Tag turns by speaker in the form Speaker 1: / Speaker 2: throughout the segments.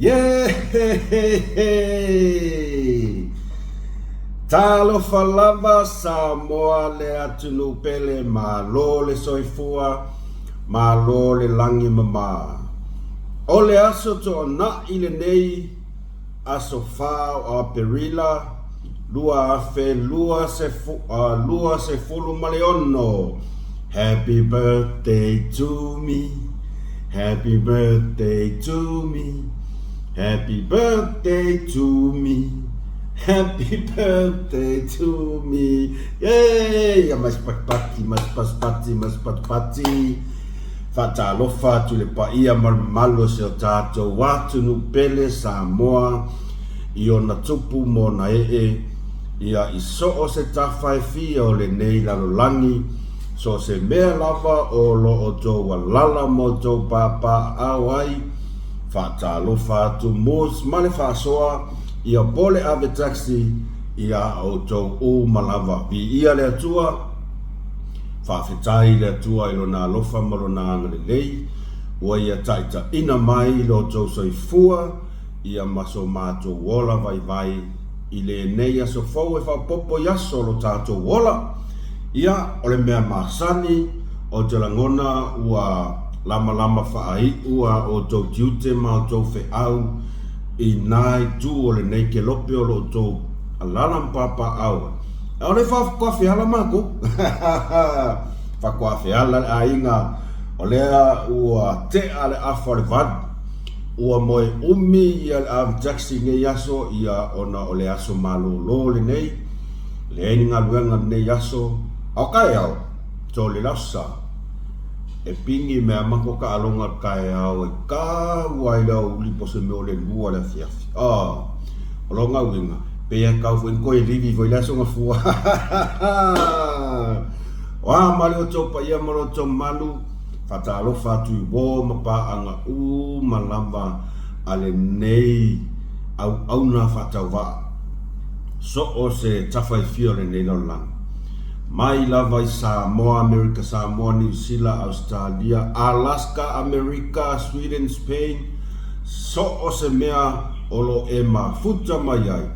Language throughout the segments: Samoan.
Speaker 1: Yeeheehe! Talofa lava Samoa le atunuu pele malo le soifua malo le lagi mama. O le aso toanai lenei aso fa o Aperila 2026. Happy birthday to me, happy birthday to me, happy birthday to me, happy birthday to me. Yay! Ia mai se patipati, mai se pasipati, mai se patipati. Faatalofa atu i le paia ma le mamalu o si o tatou atunuu pele Samoa i ona tupu ma ona ee, ia i so o se tafa e fia o lenei lalolagi, so o se mea lava o lo outou alala ma outou papaaao ai, faatalofa atu Moose ma le faasoa, ia po le ave taxi iā outou uma lava. Viia le Atua! Faafetai i le Atua i Lona alofa ma Lona agalelei, ua Ia taitaiina mai lo outou soifua ia ma so matou ola vaivai i lenei aso fou e faaopoopo i aso o lo tatou ola. Ia, o le mea masani, ou te lagona ua lamalama faaiu a outou tiute ma outou feau i nā itu o lenei kelope o lo outou alala ma papaaao ai. ʻAʻole faatoafeala matou. Faatoafeala le aiga, o lea ua tea le afa o le 8. Ua moe umi ia le ave taxi i nei aso ia ona o le aso malolo lenei. Leai ni galuega lenei aso. A o taeao, tole lausa. E pigi mea ma ko taaloga le taeao e tau ai le aoauli po o se mea o le 2 le afiafi. Oh, o lona uiga, pei e tau foi ni toe livi foi le aso gafua. O a ma le outou paia ma lo outou mamalu, faatalofa atu i uo ma paaga uma lava a lenei auauna faatauvaa. So o se tafa e fia o lenei lalolagi. Mai lava i Samoa, Amerika Samoa, Niu Sila, Ausetalia, Alaska, Amerika, Sweden, Spain, so o se mea o lo e mafuta mai ai.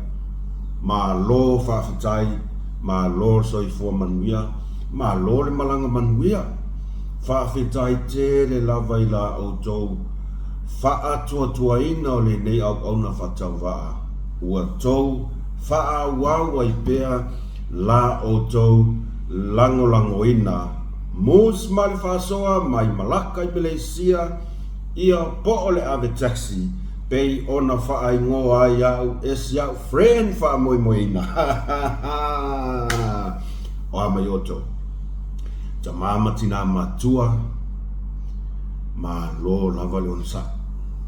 Speaker 1: Malo faafetai, malo le soifua manuia, malo le malaga manuia. Faafetai tele lava i la outou faatuatuaina o lenei auauna faatauvaa ua tou faaauau ai pea la outou lagolagoina Moose ma le faasoa mai Malaka i Meleisia ia po o le ave taxi pei ona faaigoa ai au e si au friend faamoemoeina O a mai outou tama ma tina matua malo lava le onosai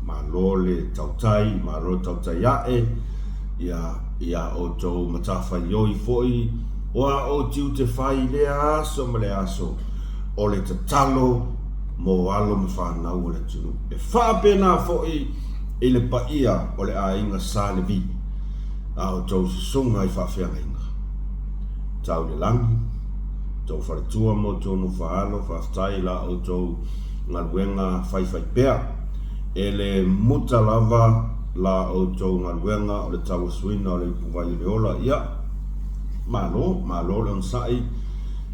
Speaker 1: malo le tautai malo le tautai ae ia i a outou matafaioi foi o a outou tiute fai i lea aso ma lea aso, o le tatalo mo alo ma fanau o le atunuu. E faapena foi i le paia o le aiga Sa Levi, a outou susuga i faafeagaiga. Tau i le lagi, outou faletua ma outou nofo-a-alo, faafetai i la outou galuega faifaipea. E le muta lava la outou galuega o le tauasuina o le ipuvai o le ola, ia, malo, malo le onosai,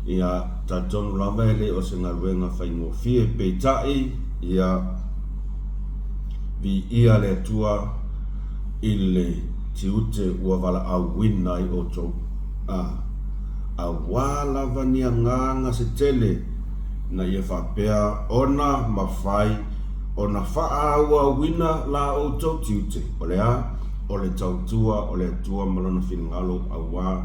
Speaker 1: ia, talitonu lava e le o se galuega faigofie, peitai, ia, viia le Atua i le tiute ua valaauina ai outou, a, auā lava ni agaga se tele na ia faapea ona mafai ona faaauauina la outou tiute, o le a? O le tautua o le Atua ma Lona finagalo auā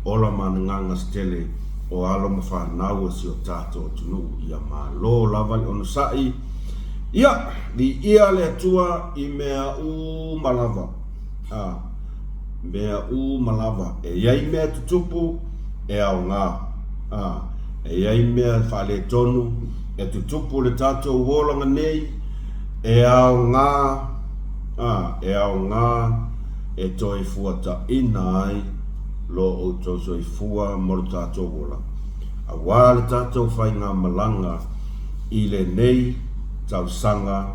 Speaker 1: ola ma agaga se tele o alo ma fanau o si o tatou atunuu. Ia malo lava le onosai. Ia, viia le Atua i mea uma lava. A, mea uma lava. E i ai mea tutupu e aoga. A, e i ai mea faaletonu e tutupu i le tatou olaga nei, e aoga, a, e aoga e toe fuataina ai lo outou soifua ma lo tatou ola, auā le tatou faigamalaga i lenei tausaga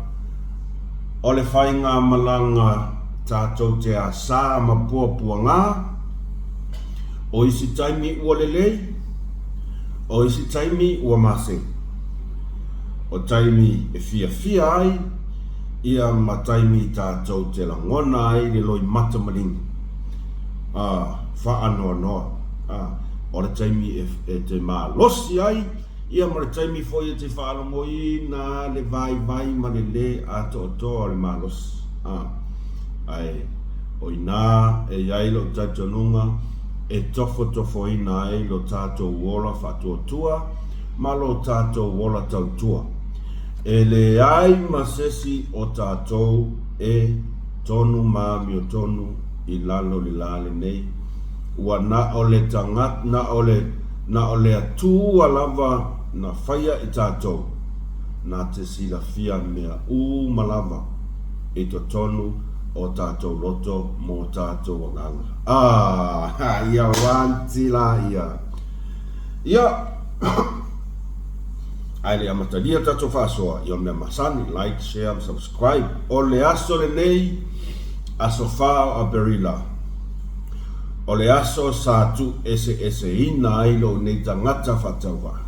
Speaker 1: O le faigamalaga tatou te asā ma puapuagā, o isi taimi ua lelei, o isi taimi ua masei. O taimi e fiafia ai ia ma taimi tatou te lagona ai le loimata maligi, a, faanoanoa, a, o le taimi e te malosi ai Ia ma le taimi foi e te faalogoina le vaivai ma le lē atoatoa o le malosi. A, ae o inā e i ai lou talitonuga e tofotofoina ai lo tatou ola faatuatua ma lo tatou ola tautua. E leai ma sesi o tatou e tonu ma amiotonu i lalo i le lā lenei. Ua na o le tagata, na o le, na o le Atua lava na faia i tatou, na te silafia mea uma lava i totonu o tatou loto mo tatou agaga. Ah, ia wanti la ia. Ia, ae le i amatalia tatou faasoa, ia o le mea masani, like, share ma subscribe. O le aso lenei, aso 4 o Aperila. O le aso sa tuueseeseina ai lou nei tagata faatauvaa,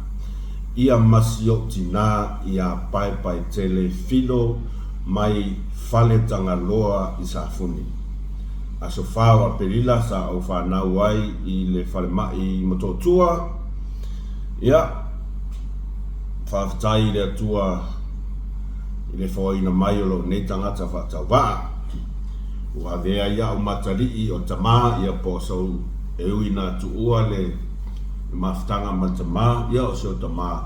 Speaker 1: ia ma si ou tinā iā Paepaetele Filo mai Faletagaloa i Safune. Aso 4 o Aperila sa ou fanau ai i le falemai i Motootua. Ia, faafetai i le Atua i le foaina mai o lou nei tagata faatauvaa. Ua avea ai a'u matalii o tamā ia po o sou e ui na tuua le mafutaga ma le tamā ia o si ou tamā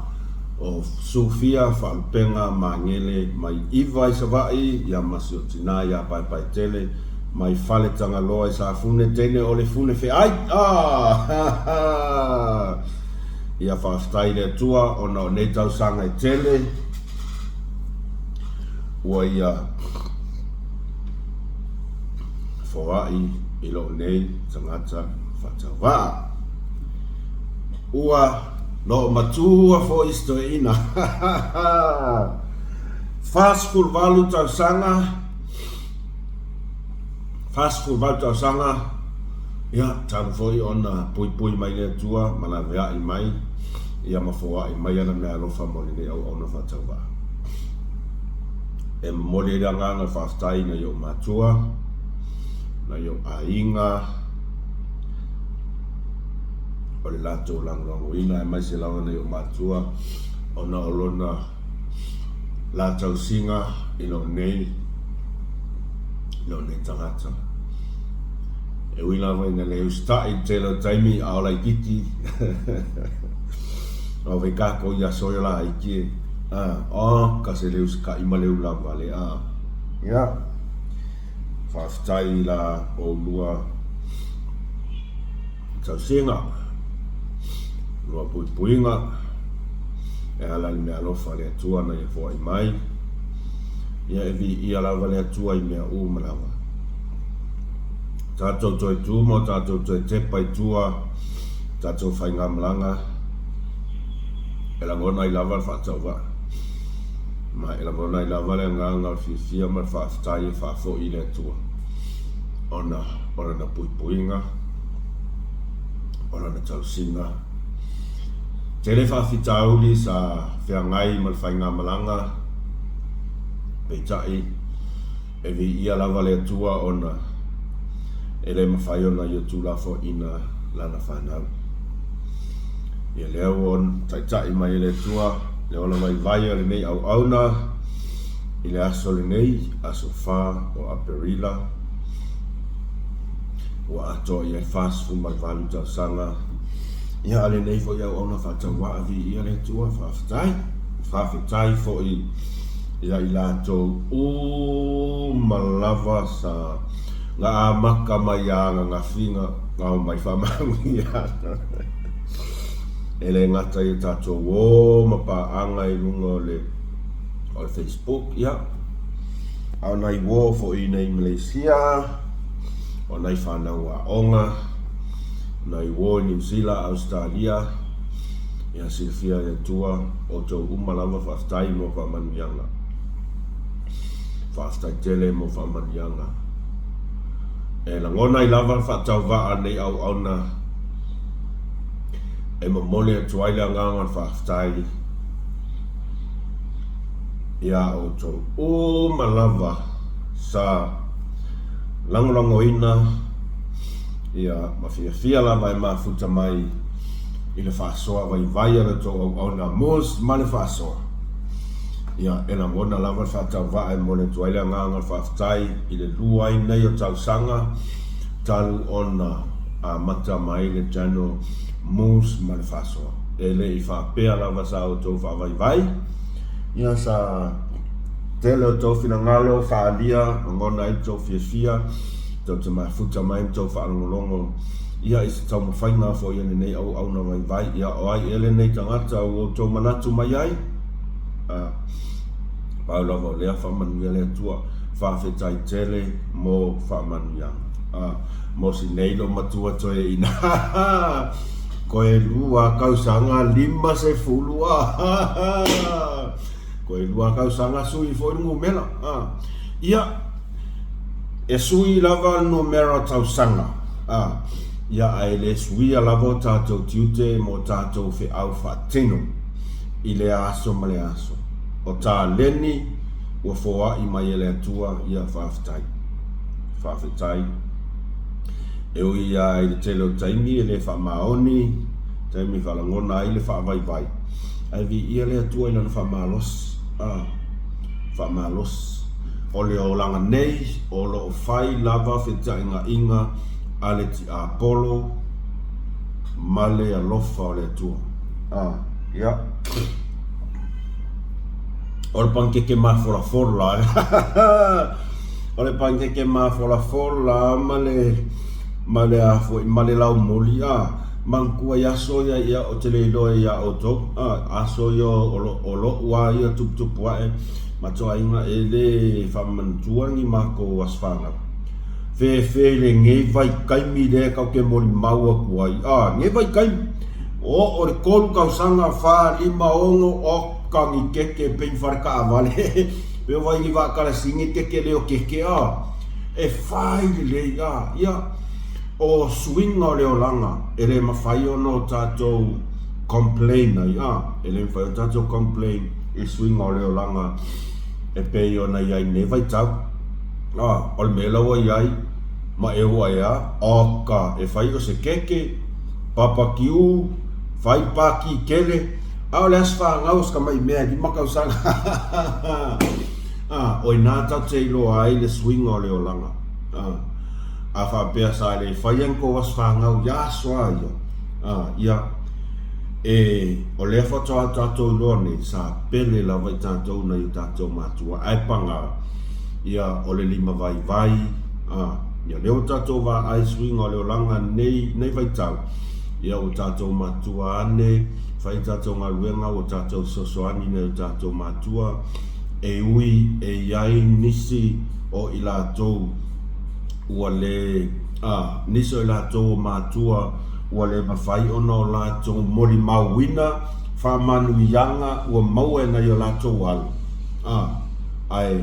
Speaker 1: o Sufia Faalupega Magele mai Iva i Savaii ia ma si ou tinā iā Paepaetele mai Faletagaloa i Safune teine o le Fune Feai ah ha ha ia faafetai i le Atua ona o nei tausaga e tele ua ia foai i lou nei tagata faatauvaa. Ua loomatua foi si toeaina. 48 tausaga, 48 tausaga, ia, talu foi ona puipui mai le Atua ma laveai mai, ia ma foai mai ana meaalofa mo lenei auauna faatauvaa. E momoli ai le agaga o le faafetai i nai ou matua, nai ou aiga, o le latou lagolagoina aemaise lava nai ou matua ona o lona la tausiga i lou nei lou nei tagata. E ui lava ina le usitai i le tele o taimi a o laititi o ve kako ia soio la iki e a o ka se le usitai ma le ulava le a ia faafetai i la oulua tausiga lua puipuiga e ala i le meaalofa a le Atua na ia foai mai ia e viia lava le Atua i mea uma lava. Tatou toe tu ma o tatou toe tepa i tua tatou faigamalaga e lagona ai lava le faatauvaa ma e lagona ai lava le agaga o le fiafia ma le faafetai e faafoi i le Atua ona o lana puipuiga, o lana tausiga. Tele faafitauli sa feagai ma le faigamalaga, peitai E viia lava le Atua ona e le mafai ona ia tuulafoaiina lana fanau. Ia lea ua taitai mai e le Atua le ola vaivai o lenei auauna i le aso lenei, aso 4 o Aperila, ua atoa i ai 48 tausaga. Ia a lenei foi auauna faatauvaa, viia le Atua, faafetai. Faafetai foi ia i latou uma lava sa na amata mai ia ananafi na omai faamanuiaga. E le gata i a tatou ō ma paaga i luga o le o le Facebook, ia, a o nai uō foi i nei Malaysia, o nai whanau aoga, nai uō i New Zealand, Australia, ia silafia e Atua, outou uma lava faafetai mo faamanuiaga. Faafetai tele mo faamanuiaga. E lagona ai lava le faatauvaa a lenei auauna e momoli atu ai le agaga o le faafetai iā outou uma lava sa lagolagoina ia ma fiafia lava e mafuta mai i le faasoa vaivai a le tou auauna Moores ma le faasoa. Ia, e lagona lava le faatauvaa e momoli atu ai le agaga o le faafetai i le lua ai nei o tausaga talu ona amata mai le channel Moves ma le faasoa. E le i faapea lava sa outou faavaivai, ia sa tele outou finagalo faaalia lagona ai le tou fiafia, tou te mafuta mai ma tou faalogologo ia i se taumafaiga foi a lenei auauna vaivai. Ia o ai ea lenei tagata ua outou manatu mai ai? A, pau lava o lea faamanuia le Atua. Faafetai tele mo faamanuiaga. A, mo si nei lou matua toeaina. Koe 2 tausaga 50 a. Koe 2 tausaga sui foi le numera. A, ia, e sui lava le numera o tausaga. A, ia, ae le suia lava o tatou tiute mo tatou feau faatino i lea aso ma lea aso. O taleni ua foai mai e le Atua, ia faafetai. Faafetai. E ui lava i le tele o taimi e le faamaoni, taimi e faalagona ai le faavaivai, ae viia le Atua i Lana faamalosi. A, faamalosi. O le olaga nei o lo o fai lava fetaigaʻiga a le tiapolo ma le alofa o le Atua. A, ia. O le panikeke mafolafola, o le panikeke mafolafola ma le ma le a foi ma le laumoli a manatua i aso ia ia ou te le iloa iā outou a aso ia o lo o loʻu a ia tuputupu aʻe ma toaiga e le faamanatua ni makou aso fanau fefe i lenei vaitaimi lea tatou te molimau atu ai a lenei vaitaimi Oo i le 3 tausaga, 4, 5, 6, oka ni keke pei ni fale taavale pei o vai ni vaa kalasini keke le o keke a e fai lelei a ia o suiga o le olaga e le mafai ona o tatou complain ai a e le mafai ona tatou complain i suiga o le olaga e pei ona i ai nei vaitau a o le mea la ua i ai ma e ua e a oka e fai o se keke Papakiu, fai pākī kele, a o le aso fanau o se tamai mea e 5 tausaga. A, o inā tatou te iloa ai le suiga o le olaga. A, a faapea sa le faia ni tou aso fanau i aso a ia, a, ia, e, o lea faatoa tatou iloa nei, sa pele lava i tatou nai o tatou matua, ae paga, ia, o le lima vaivai, a, Ia lea ua tatou vaai suiga o le olaga nei nei vaitau, ia ua tatou matua ane, fai tatou galuega ua tatou fesoasoani nai o tatou matua, e ui e i ai nisi o i latou ua le, a, nisi o i latou o matua ua le mafai ona o latou molimauina faamanuiaga ua maua e nai o latou alo, a, ae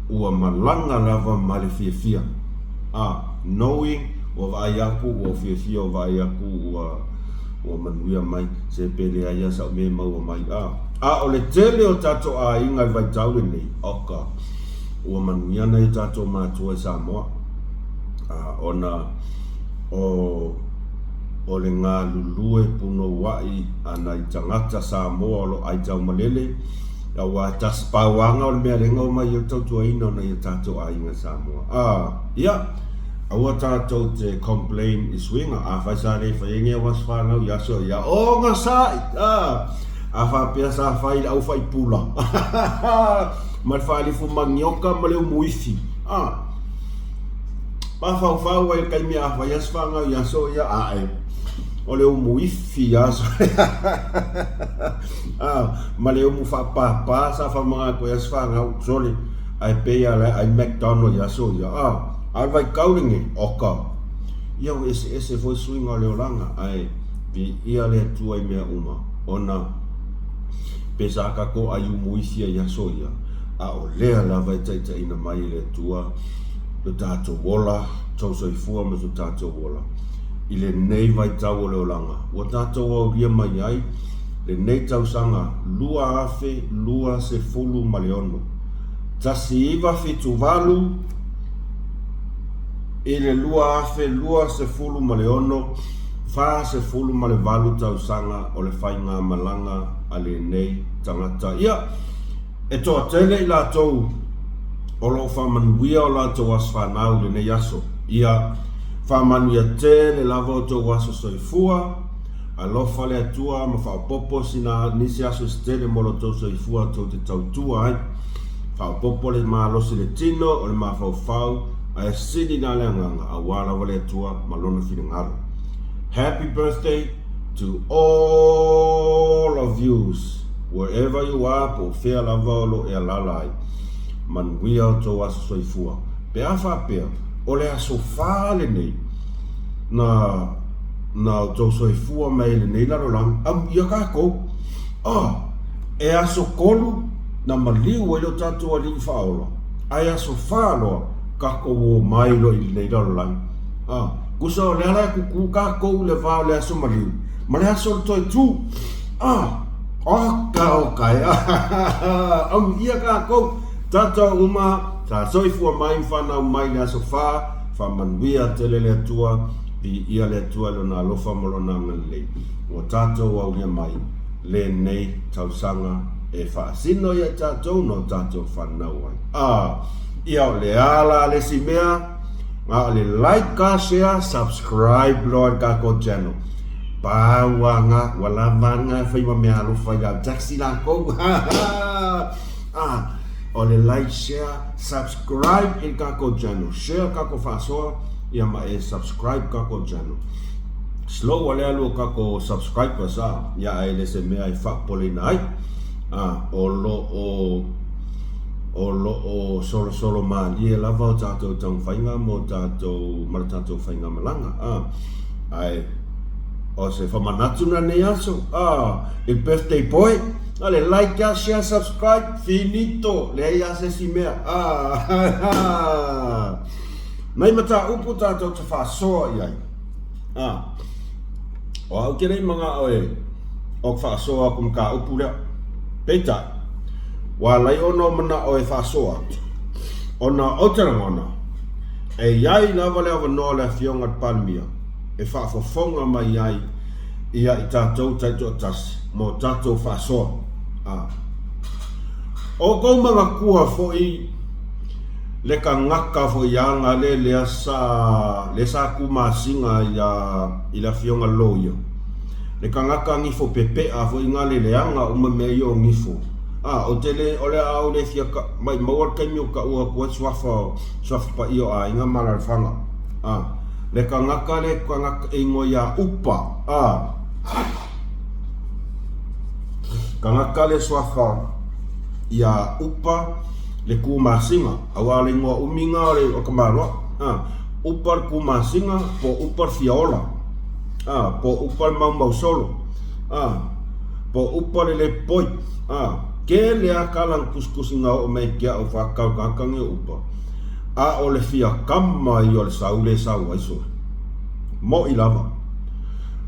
Speaker 1: ua malaga lava ma le fiafia. A, knowing, ua vaai aku, ua fiafia, ua vaai aku, ua, ua manuia mai, se pe leai lava sau mea e maua mai. A, a o le tele o tatou aiga i le vaitau lenei, oka, ua manuia nai o tatou matua i Samoa. A, ona o, o le galulue punouaʻi a nai tagata Samoa o lo o ʻai taumalele, Aua e tasi pauaga o le mea lea na omai ai le tautuaina o nai o tatou aiga i Samoa. A, ia, aua tatou te complain i suiga. Afai sa le fai ai nei au aso fanau i aso ia, ogasai! A, a faapea sa fai i le au faipula ma le faalifu manioka ma le umuifi. A, mafaufau ai i le taimi a fai aso fanau i aso ia, ae o le umuifi i aso A, ma le umu faapapa sa faamagalo ai aso fanau, sole, ae pei lava la e ai McDonald i aso ia, a, a o le vaitau lenei, oka, ia ua eseese foi suiga o le olaga, ae viia le Atua i mea uma, ona pe sa tatou ai umu isi ai i aso ia, A o lea lava e taitaiina mai e le Atua lo tatou ola, tou soifua ma so tatou ola i lenei vaitau o le olaga ua tatou aulia mai ai lenei tausaga 2026. 1978 i le 2026, 48 tausaga o le faigamalaga a lenei tagata. Ia, e toatele i latou o lo o faamanuia o latou aso fanau i lenei aso. Ia, faamanuia tele lava outou aso soifua. Alofa le Atua ma faaopoopo sina nisi aso se tele mo lo outou soifua tou te tautua ai. Faaopoopo le malosi i le tino o le mafaufau ae sili la le agaga aua lava le Atua ma Lona finagalo. Happy birthday to all of yous wherever you are po o fea lava o lo o e alaala ai. Manuia outou aso soifua. Pe a faapea o le aso fa lenei na na outou soifua mai ai i lenei lalolagi, amuia tatou. Ah! E aso kolu na maliu ai lo tatou Alii Faaola, ae aso fa loa tatou o mai loa i lenei lalolagi. Ah! Tusa o le ala e kuku tatou i le va o le aso maliu ma le aso o le toe tu. Ah! Oka oka e! Amuia tatou, tatou uma sa soifua mai ma fanau mai i le aso fa, faamanuia tele le Atua, viia le Atua i Lona alofa ma Lona agalelei ua tatou aulia mai lenei tausaga e faasino ia i tatou na o tatou fanau ai. Ah! Ia o le a la le isi mea? Na o le like ka share, subscribe loa i le tatou channel. Pau a nga, ua lava a nga e fai ma mea alofa i le au taxi lakou. Ah! O le like, share, subscribe i le tatou channel. Share tatou faasoa ia ma e subscribe tatou channel. Slow a le alu o tatou subscribers a, ia ae le se mea e faapopoleina ai. A, o lo o o lo o solosolo malie lava o tatou taumafaiga mo tatou ma le tatou faigamalaga. A, ae o se famanatu na nei aso, a, i le birthday boy, a le like a, share, subscribe, finito, leai a se isi mea. A, nai mataupu tatou te faasoa i ai. A, o au ke lei manaʻo e o ka faasoa aku mataupu lea. Peitai, ua alai ona o manaʻo e faasoa atu, ona ou te lagona, e iai lava le avanoa o le Afioga i le Palemia e faafofoga mai ai ia i tatou taitoatasi mo tatou faasoa. A o kou manatua foi le kagaka foi aga le lea sa le sa ku masina ia i le afioga loia le kagaka gifo pepea foi nga le leaga uma mea ia o gifo a o te le o le a ou le fia ka mai maua le taimi o taua atu ai suafa suafa paia o aiga ma alaalafaga a le kagaka le kagaka e igoa ia Upa a Kagaka le suafa ia Upa le ku masina, aua o le igoa umi na o le o Kamaloa. A, Upa le ku masina, po o Upa le fiaola. A, po o Upa le maumausolo. A, po o Upa le lepoi. A, kele a kala na tusitusi na oo mai ke au whakau kaka ni o Upa. A o le fia kama i o le sau le sau ai sole. Mo'i lava.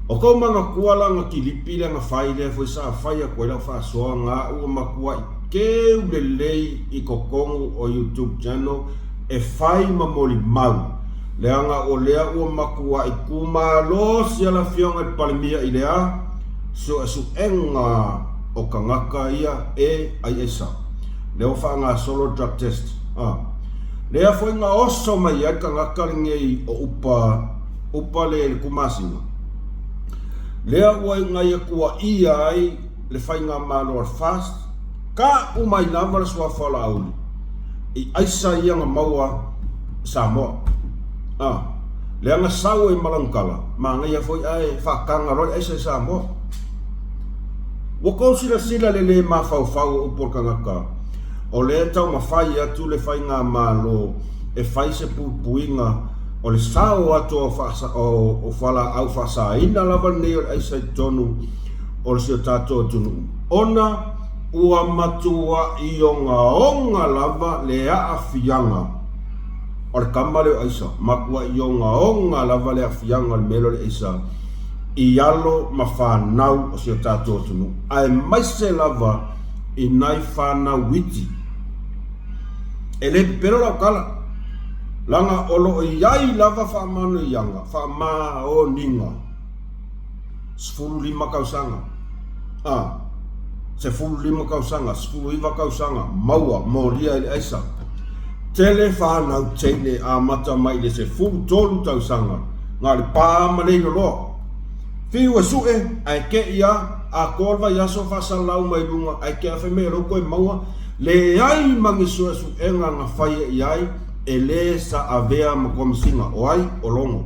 Speaker 1: O kou manatua la na kilipi lea na fai lea foi sa fai atu ai lau faasoa na a'u ua matua'i keu lelei i totonu o YouTube channel e fai ma molimau leaga o lea ua matua'i tumalosi a le Afioga i le Palemia i le a suesuega o tagata ia e aiaisa lea ua faagasolo le drug test a lea foi na oso mai ai le tagata lenei o Upa Upa le le Kumasina, lea ua igaia tuaia ai le faigamalo a le FAST, ka'u mai lava le suafa o Laauli i aisa ia na maua i Samoa. A, leaga sau ai ma Lautala, manaia foi ae faataga loa le aisa i Samoa. Ua tou silasila i le le mafaufau o upu o le tagata, o lea e taumafai atu le faigamalo e fai se puipuiga o le sao atu o fualaau faasaina lava lenei o le aisa i totonu o si o tatou atunuu ona Ua matuaʻi ogaoga lava le aafiaga o le kama lea o aisa. Matuaʻi ogaoga lava le aafiaga o le mea lea o le aisa i alo ma fanau o si o tatou atunuu, aemaise lava i nai fanau iti. E le pepelo lau tala, leaga o lo o i ai lava faamaoniaga, faamaoniga 15 tausaga, a, 15 tausaga, 19 tausaga, maua, molia i le aisa. Tele fanau teine amata mai i le 13 tausaga, na o le pa ma le iloloa. Fiu e sue, ae te i a, atoa le vaiaso faasalalau mai luga, ae te a fai mai o lea ua toe maua, leai ma ni suesuega na faia i ai e le sa avea ma Komesina o ai o Logo.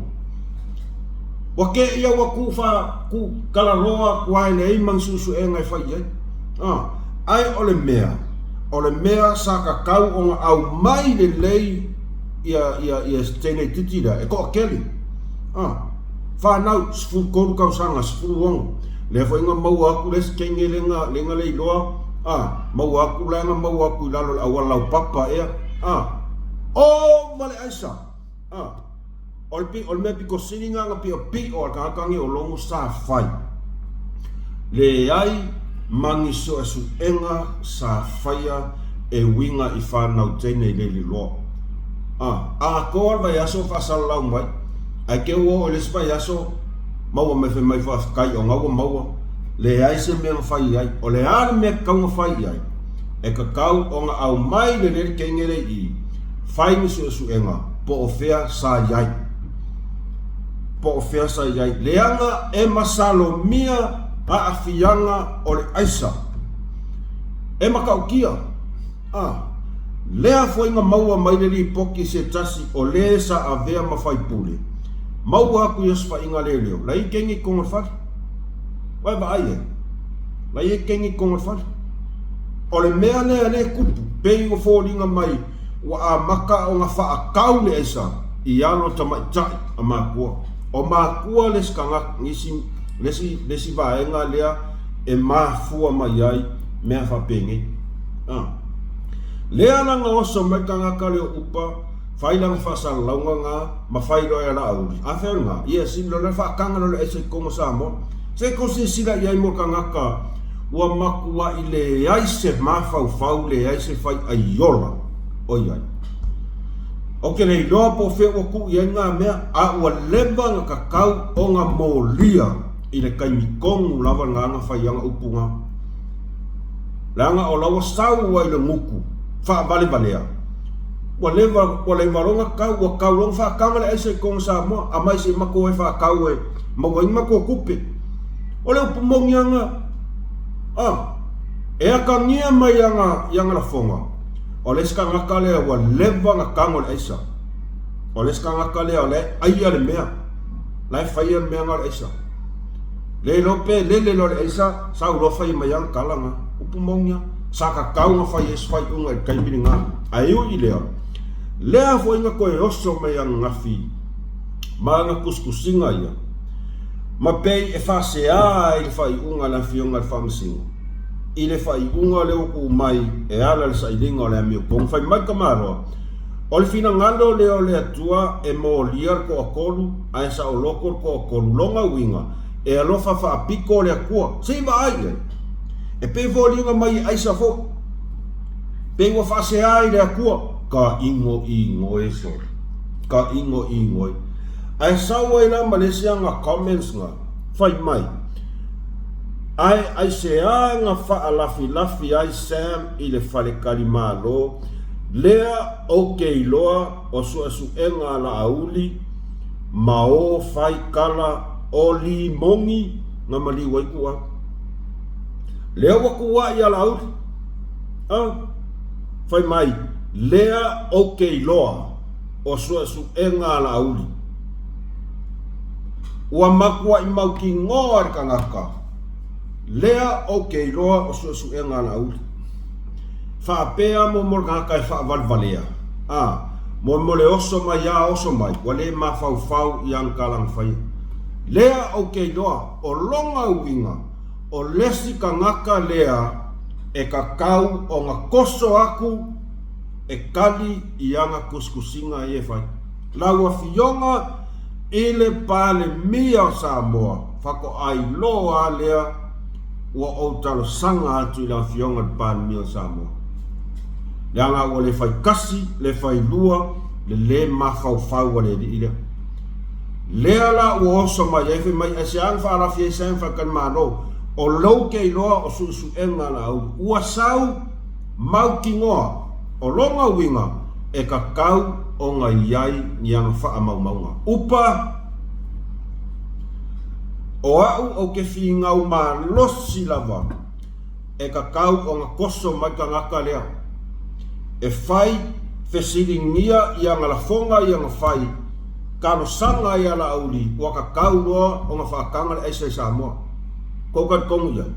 Speaker 1: Ua te i a ua tuu fa, tuu talaloa atu a e leai ma ni suesuega e fai i ai. A, ae o le mea, o le mea sa tatau ona aumai lelei ia, ia, ia teine itiiti lea, e toatele. A. Fanau, 13 tausaga, 16. Lea foi na maua atu le isi teine lea na, lea na le iloa, a, maua atu la na maua atu i lalo o le auala laupapa ea, a, ova le aisa, a. O le, o le mea pito sili na na piopio a le tagata nei o Logo sa fai, leai ma ni suesuega sa faia e uiga i fanau teine i le liloa. A, atoa le vaiaso o faasalalau mai, Ae te ua oo i le isi vaiaso, maua mai fai mai faafetai o na ua maua, leai se mea na fai i ai. O le a le mea e tatau ona fai i ai? E tatau ona aumai lelei le teine lea i i, fai ni suesuega po o fea sa i ai. Po o fea sa i ai. Leaga e masalomia aafiaga o le aisa. E matautia. A lea foi na maua mai le lipoti se tasi o le sa avea ma faipule, maua atu i osofaiga leoleo, la i keni i totonu o le fale. Ua e vaai ai? La i keni i totonu o le fale. O le mea lea lea e tupu, pei ua foliga mai ua amata ona faatau le aisa i alo tamaitai a matua. O matua le isi tagata, nisi, le isi, le isi vaega lea e mafua mai ai mea faapenei. A. Lea la na oso mai le tagata lea o Upa, fai lana faasalalauga na, ma fai loa e Laauli. A fea o lena? Ia, sili loa lea faataga loa le aisa i totonu o Samoa. Se i tou silasila i ai mo le tagata ua matuai leai se mafaufau, leai se faiaiola o i ai. Ou te le iloa po o fea ua tuu i ai na mea, a ua leva na tatau ona molia i le taimi tonu lava lena na fai ana upu na. Leaga o la ua sau ai le gutu faavalevalea, ua leva, ua leva loa ona tau, ua tau loa ona faataga le aisa i totonu o Samoa, aumai se i matou e faatau e maua ai ni matou tupe. O le upu moni lava lena. A, e atagia mai i ana, i ana lafoga, o le isi tagata lea ua leva ona tago i le aisa. O le isi tagata lea o la e aia le mea, la e faia le mea lena o le aisa. Le iloa pe lele loa le aisa, sau loa fai mai ana tala na. Upu moni lava, sa tatau ona fai ai se faaiuga i le taimi lena. Ae ui i lea, lea foi na toe oso mai ananafi ma ana tusitusiga ia, ma pei e faasea ai le faaiuga a le Afioga i le Faamasino i le faaiuga lea ua tuu mai e ala i le sailiga o le amiotonu. Fai mai le tamaloa, O le finagalo lea o le Atua e molia le toatolu, ae saoloto le toatolu. Lona uiga, e alofa faapito le Atua. Se i vaai i ai. E pei e foliga mai e aisa foi. Pei ua faasea i le Atua. Ka igoigo e sole. Ka igoigo e. Ae sau ai la ma le isi aga comments na, fai mai, Ae aisea na faalafilafi ai Sam i le faletalimalo Lea ou te iloa o suesuega a Laauli ma o fai kala o Limoni na maliu ai Tuau. Lea ua tuuai ia Laauli. A, fai mai, lea ou te iloa o suesuega a Laauli. Ua matuai mautinoa le tagata, lea ou te iloa o suesuega a Laauli. Faapea mo mo le tagata e faavalevalea, a, mo mo le oso mai a oso mai, ua le mafaufau i ana tala na faia. Lea ou te iloa, o lona uiga, o le isi tagata lea E kakau ona koso aku e kali i ana tusitusiga ia e fai. Lau Afioga i le Palemia o Samoa, faatoa iloa lava lea ua ou talosaga atu i le Afioga i le Palemia o Samoa, leaga ua le fai tasi, le fai lua le le mafaufau a le alii lea. Lea la ua oso mai ai fai mai, aisea na faalafi ai Sam Falekalimalo? O lou ke iloa o suesuega a Laauli ua sau mautinoa o lona uiga e tatau ona i ai ni ana faamaumauga. Upa, O a'u ou te finau malosi lava e tatau ona toso mai tagata lea e fai fesiligia i ana lafoga i ana fai talosaga ai a Laauli ua tatau loa ona faataga le aisa i Samoa. Tou talitonu i ai?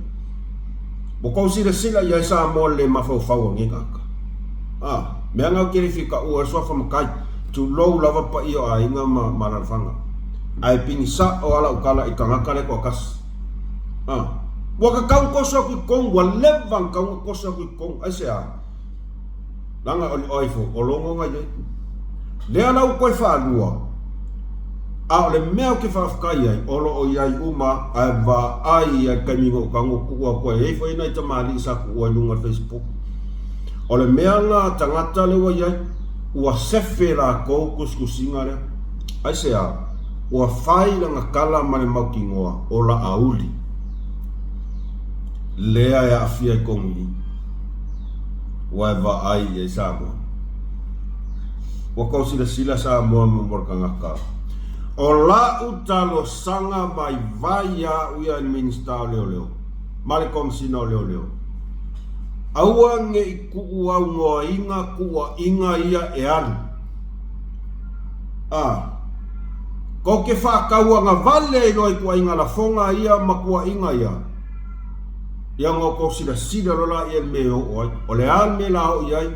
Speaker 1: Ua tou silasila i ai Samoa le le mafaufau a nei tagata? A, mea na ou te le fia taua ai le suafa matai, tulou lava paia o aiga ma ma alalafaga. Ae pigi sa'o a lau tala i tagata lea toatasi. A, ua tatau ona toso atu i totonu, ua leva ona tatau ona toso atu i totonu. Aisea? Leaga o le oe foi, o logo na i ai. Lea la ua toe faalua, a o le mea ou te faafetai ai, o lo o i ai uma, ae vaai i ai i le taimi na ou tago tuu atu ai, e i ai foi nai tamalii sa tuua i luga o le Facebook. O le mea na tagata lea ua i ai, ua sefe latou tusitusiga lea. Aisea? Ua fai lana tala ma le mautinoa o Laauli lea e aafia i tonu i i. Ua e vaai i ai Samoa. Ua tou silasila Samoa mo le tagata. O la'u talosaga vaivai ia a'u ia i le Minisita o Leoleo ma le Komesina o Leoleo, aua ne i tuuaunoaina tuuaiga ia e alu. A. Tou te faatauagavale ai loa i tuuaiga lafoga ia ma tuuaiga ia. Ia ona outou silasila loa laia i le mea e oo ai. O le a le mea la oo i ai?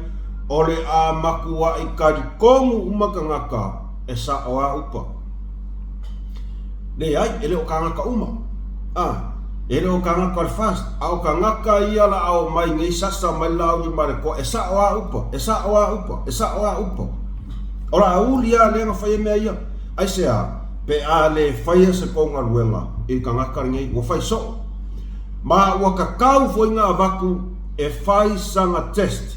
Speaker 1: O le a matuai talitonu uma tagata e sao a upa. Leai, e le o kānaka uma. A, e le o kānaka o le FAST, a o kānaka ia la a omai nei sasa mai le Laauli ma le toa, e sao a upa, e sao a upa, e sao a upa. O Laauli a lea na faia mea ia. Aisea? Pe a le faia se tou galuega i le tagata lenei, ua fai soo. Ma ua tatau foi na avatu e fai sana test.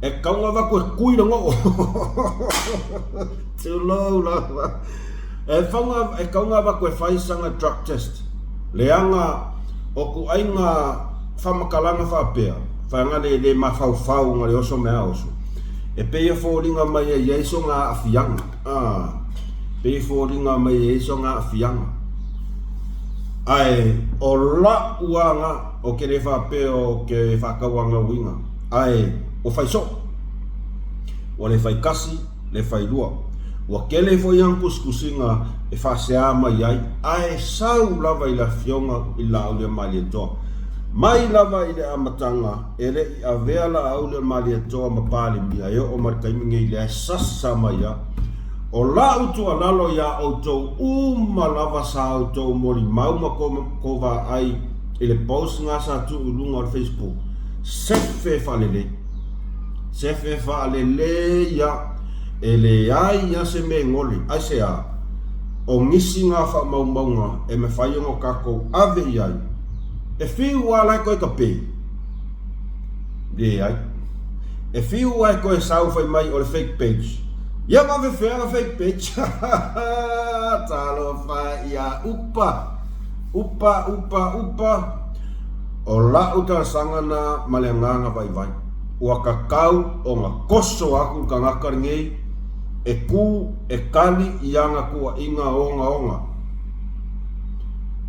Speaker 1: E tatau na avatu e kui le noo. Tulou lava. E tatau na avatu e fai sana drug test. Leaga o tuaiga faamatalaga faapea, faga le le mafaufau na le oso mea oso. E pei e foliga mai e i ai sona aafiaga. A, pei e foliga mai e i ai sona aafiaga. Ae o la'u aga, ou te le faapea ou te faatauagauina, ae ua fai soo. Ua le fai tasi, le fai lua. Ua tele foi ana tusitusiga e faasea mai ai, ae sau lava i le Afioga i le Laauliamalietoa. Mai lava i le amataga, e le i avea Laauliamalietoa ma Palemia e oo mai le taimi nei lea e sasa mai a. O la'u tuualalo iā outou uma lava sa outou molimau ma kou vaai i le post na sa tuu i luga o le Facebook, sefe faalelei. Sefe faalelei ia, e leai ia se mea e gole. Aisea? O nisi na faamaumauga e mafai ona tatou ave i ai. E fiu a la e toe tape? Leai. E fiu a e toe sau fai mai o le fake page. Ia faafefea la fake page? Talofa ia upa, upa, upa, upa. O la'u talosaga na ma le agaga vaivai, ua tatau ona koso aku le tagata lenei e ku e kali i ana tuuaiga ogaoga.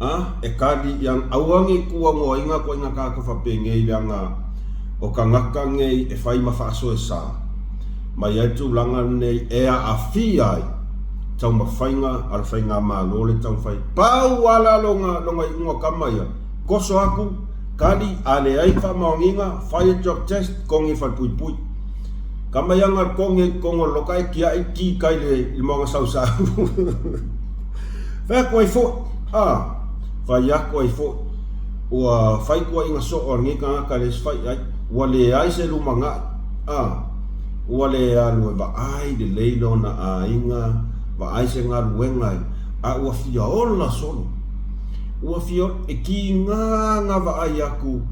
Speaker 1: A, e kali i ana, aua nei tuuaunoaina tuuaiga tagata faapenei leaga o tagata nei e fai ma faasoesa mai ai le tulaga lenei e aafia ai taumafaiga a le faigamalo le taumafai. Pau lava la lona, lona iuga o tama ia, Koso aku, kali, a leai faamaoniga, fai e drug test, kogi falepuipui. Ka mai anga le kogi i totonu o le loka e tia'i ki kai le i le moana sausau. Fai atu ai foi, a, fai atu ai foi. Ua fai tuuaiga soo a lenei tagata i le isi faiai, ua leai se lumanai, a, ua le alu e vaai lelei lona aiga, vaai se galuega, a ua fia ola solo. Ua fia, e kiga na vaai atu,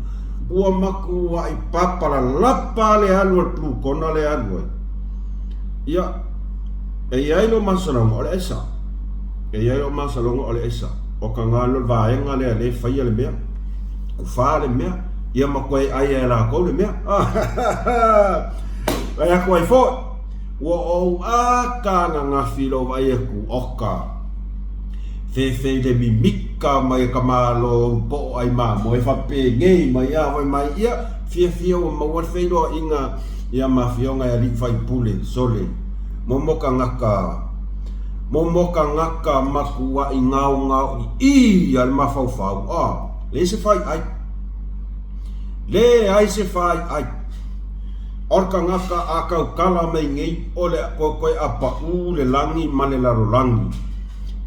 Speaker 1: ua matuai papalalapa le alu a le Plukona lea e alu ai. Ia, e i ai lou masalosaloga o le aisa. E i ai lou masalosaloga o le aisa. O ka galo le vaega lea lea e faia le mea. Kufa le mea, ia ma toe ai e latou le mea. Fai atu ai foi, ua ou ata ananafi i lou vaai atu, oka, fefe i le mimita mai e ka Malo ou poo ai mamoe faapenei mai a fai mai, ia, fiafia ua maua le feiloaiga ia ma afioga i alii faipule, sole, momo tagata, momo tagata matuai gaogaoiii a le mafaufau, a, leai se faiai, leai se faiai. O le tagata a tautala mai nei o le toetoe a paʻu le lagi ma le lalolagi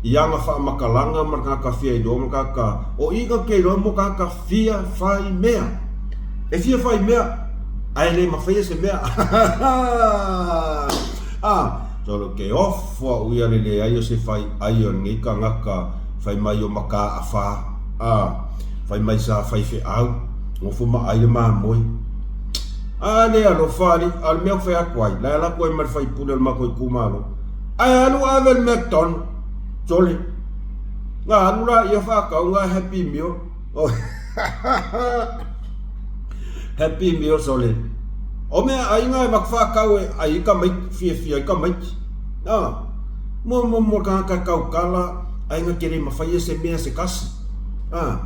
Speaker 1: i ana faamatalaga ma le tagata fia iloa ma le tagata o i na te iloa mo tagata fia fai mea. E fia fai mea ae le mafaia se mea. A, solo ke ofo au ia le leai o se fai ai o lenei tagata fai mai o Mataafa, a, fai mai sa faifeau, nofo ma ai le mamoe. A le alofa alii, a o le mea ou fai atu ai, la e alu atu ai ma le faipule o le matou itumalo, ae alu ave le McDonald, sole, na alu laia faatau na Happy Meal, Happy Meal sole, o meaai na e avatu faatau e ai ai tamaiti, fiafia ai tamaiti, a, mo mo mo le tagata e tautala, ae na te le mafaia se mea se tasi. A,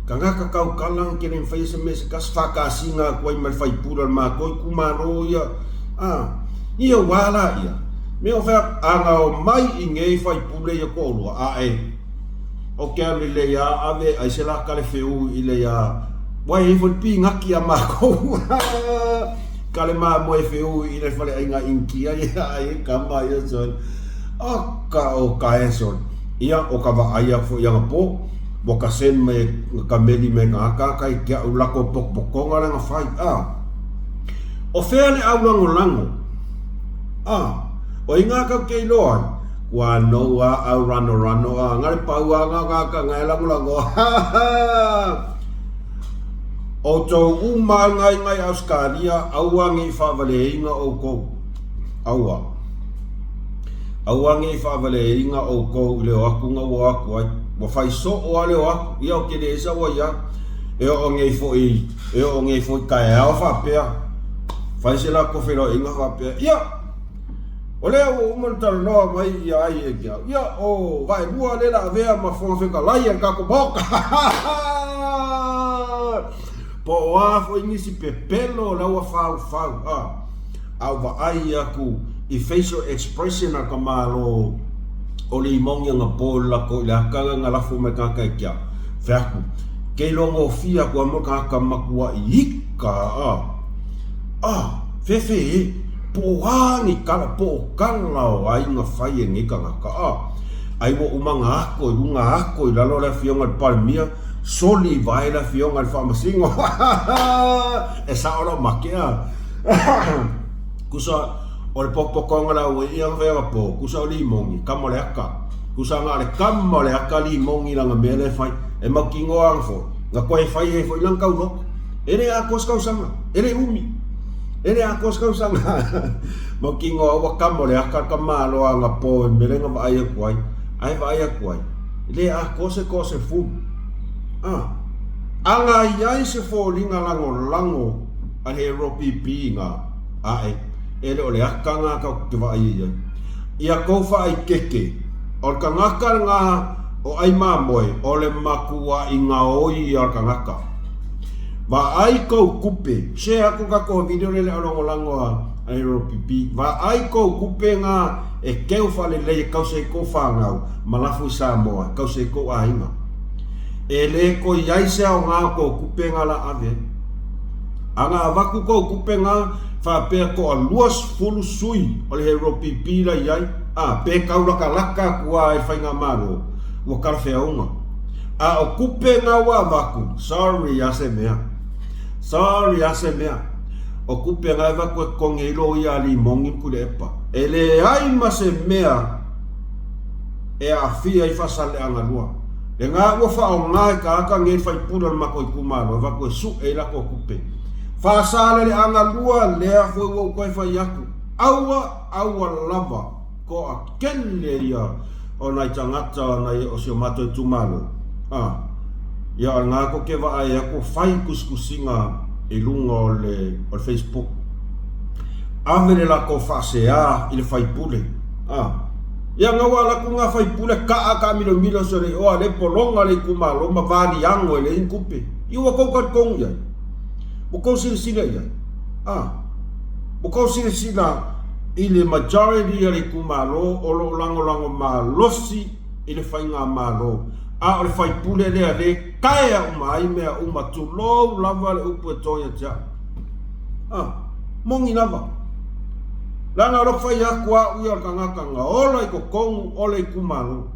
Speaker 1: tagata tautala ke le mawhai se mea se kasi whakasina atu ai ma le faipule o le matou itumalo ia. A, ia ua la ia. Mea o whea, ana o mai i nei faipule ia toalua, a e, o ke alu lelei a ave ai se la kale wheu i le ia, ua e ifo le pinati a makou. Kale mamoe wheu i le whare ainga Inkia ia ai e kama ia son. O ka o ka e son. Ia, o ka vaai aku foi anapo, ua ka send mai e ka meli mai e ka aka i ke au lako pokopokoga le na fai, a. O fea le au lagolago? A, o inga kau ke iloa ai, kua nou a au ranorano a nga le pau a nga ka ka nga e lagolago, ha ha! Outou uma ngai ngai Auskalia, aua nei faavaleiga oukou. Aua. Aua ne i faavaleina ʻoukou i le o aku na ua o aku ai. Ua fai soo a le o aku, ia o ke leai sa ua iā. E oo nei foi, e oo nei foi taeao faapea, fai se latou feiloaiga faapea, ia, o lea ua uma ona talanoa mai ia ai e ke au, ia, o Vaelua lea la avea ma Fofoga Fetalai a le tatou Maota. Po o a foi nisi pepelo o la ua faufau, a. A ou vaai aku i facial expression a ka Malo o le imogi anapo i le latou i le aka nga lafo mai tagata e kia, fai atu, Ke iloa gofie aku a mo le tagata matuai ika a, a, fefe e, po o a ni kala, po o kala o aiga fai e nei tagata a, ai ua uma na ako i luga ako i lalo le afioga i le Palemia, soli i vae le afioga i le Faamasino, e sao lau make a. Kusa o le popokoga la ua ia fai anga po, kusa o limogi, kama o le aka. Kusa nga le kama o le aka limogi langa mea le fai. E mautinoa anga foi, na koe fai ai foi lana tauloko. E le atoa se tausaga, e le umi. E le atoa se tausaga. Mautinoa ua kama o le aka ka malo anga po e mele na vaai atu ai. Ae vaai atu ai, e le atoa se toasefulu. Ah. Aga i ai se foliga lagolago a le ROPP nga ae e le o le aka nga kau te vaai ai ai. Ia kou faaikeke, o le tagata nga o ai mamoe o le makuai gaoi a le tagata. Vaai kou kupe, share aku kakou video le le lagolago a ROPP, vaai kou kupe nga e keu faalelei e kausa i kou fanau ma lafo i Samoa e kausa i kou aiga. E le koi ai se aoga o kou kupe nga la ave ai. A na avatu kou kupe nga faapea toa 20 sui o le ROPP la i ai, a, pe taulakalaka atu a e le Faigamalo, ua talafeauga. A o kupe nga ua avaku, sorry a se mea. Sorry a se mea. O kupe nga e avaku e totogi ai loia a Limogi ma Tuilaepa. E leai ma se mea e aafia ai Faasaleleaga 2. Lena ua faaaoga e tagata nei le faipule o le matou itumalo e avatu e sue ai latou tupe. Faasaleleaga 2 lea foi ua ou toe fai atu, aua, aua lava toatele ia o nai tagata o nai o si o matou itumalo, a, ia o lena tou te vaai atu fai tusitusiga i luga o le o le Facebook. Ave le latou faasea i le faipule, a. Ia na ua alu atu lena faipule kaa taamilomilo se le oa le pologa le itumalo ma valiago e leai ni tupe. Ia ua tou talitonu i ai? Ua tou silasila i ai? A. Ua tou silasila i le majority a le itumalo o lo o lagolago malosi i le faigamalo, a o le faipule lea le taea uma ai mea uma, tulou lava le upu e to ia te au. A, moni lava. Leaga o lou fai atu au ia o le tagata na ola i totonu o le itumalo.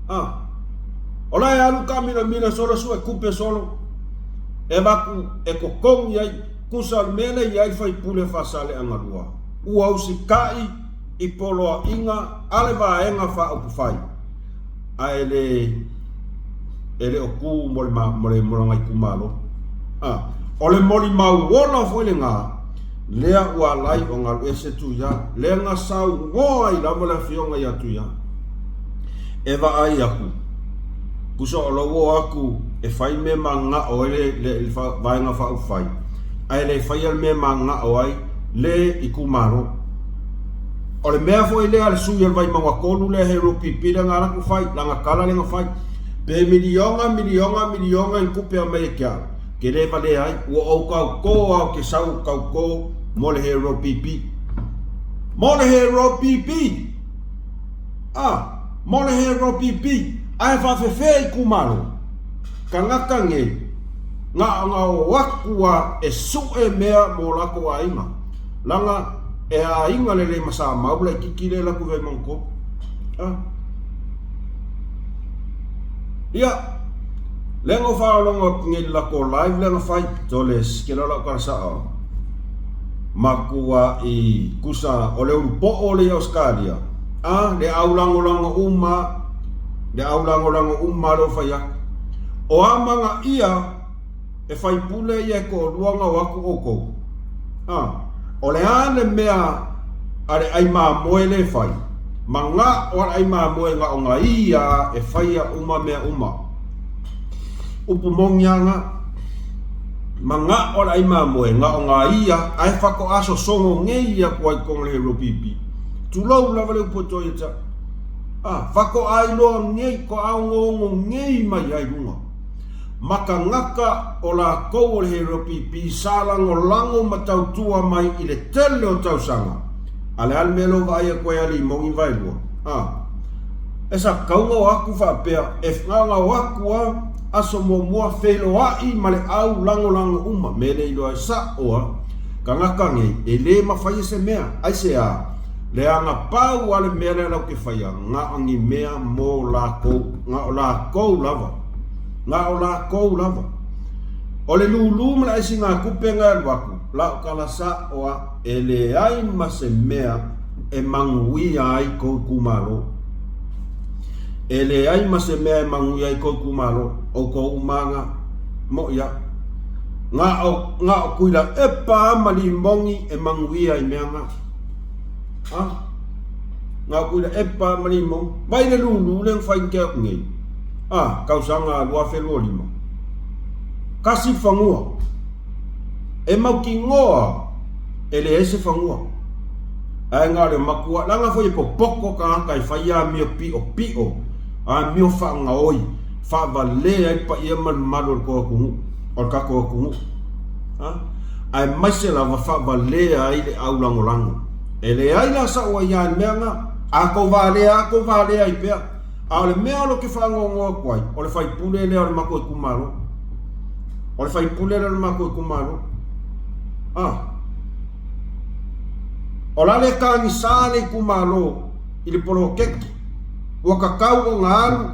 Speaker 1: A, o la e alu taamilomilo solo sue tupe solo e avatu e totogi ai, tusa o le mea lea e i ai le faipule o Faasaleleaga 2, ua usitai i poloaiga a le Vaega Faaupufai, ae le e le o tu mo le, mo le, mo lona itumalo. A, o le molimau ola foi lena, lea ua ala ai ona alu ese Tuia, lea na saunoa ai lava le afioga ia Tuia, e vaai atu, tusa o lou o atu e fai mea mananao ai le, le, le Vaega Faaupufai, ae le faia le mea mananao ai le itumalo. O le mea foi lea a le sui o le Vaimauga 3 lea Harold Pipi lea na alu atu fai, lana tala lea na fai, pe miliona, miliona, miliona ni tupe aumai e te au, te le valea ai, ua ou tautō lava ou te sau ou tautō mo le Harold Pipi. Mo le Harold Pipi! Ah, mo le Harold Pipi! Ae faafefea itumalo? Tagata nei, na ona o atu a e sue mea mo latou aiga. Laga e aiga lelei ma Samau laititi lea latou i Vaimauga 3. Ah. Ia, lea na ou faalogologo atu nei i le latou live lea na fai, tole ke loa lau tala sa'o. Matua'i tusa o le ulupo'o lea i Ausetalia, a, le au lagolago uma, le au lagolago uma lea ua fai atu. O a magaia e faipule ia e toalua na o atu outou? A, o le a le mea a le ai mamoe lea e fai? Mana'o a le ai mamoe na o na ia e faia uma mea uma. Upu moni a na. Mana'o a le ai mamoe na o na ia ae faatoa sosogo nei atu ai i totonu o le Heropipi. Tulou lava le upu e toe ia te au. A, faatoa iloa nei, toa onoono nei mai ai luga. Ma tagata o latou o le Heropipi sa lagolago ma tautua mai i le tele o tausaga. A le a le mea lea ua vaai atu ai a Limogi Vaelua? A, e sa tatau ona o atu faapea, e na ona o atu a aso muamua feiloai ma le au lagolago uma, mea le iloa ai sa'o a tagata nei, e le mafai e se mea, aisea? Leaga pau a le mea lea latou te faia, na o ni mea mo latou, na o latou lava, na o latou lava. O le lūlū ma le aisigatupe na e alu atu, lau tala sa'o a, e leai ma se mea e manuia ai kou itumalo. E leai ma se mea e manuia ai kou itumalo, outou uma na, moʻi aʻu. Na o, na o Tuilaepa a ma Limogi e manuia i mea na. A, na o Tuilaepa a ma Limogi. Vai le lūlū lea na fai i te atu nei. A, tausaga 2025. Kasi le fanua. E mautinoa e leai se fanua. Ae na o le matua, leaga foi e popoto tagata e fai amio piopio, amio faagaoi, faavalea ai le paia ma le mamalu o le tou atunuu, o le tatou atunuu. A? Aemaise lava faavalea ai le aulagolago. E leai la sa'u aiā i le mea na, a tou valea a tou valea ai pea. A o le mea o lo te faanoanoa atu ai, o le faipule lea o le matou itumalo. O le faipule lea o le matou itumalo. A. O la le tagisa le itumalo i le poloketi. Ua tatau ona alu.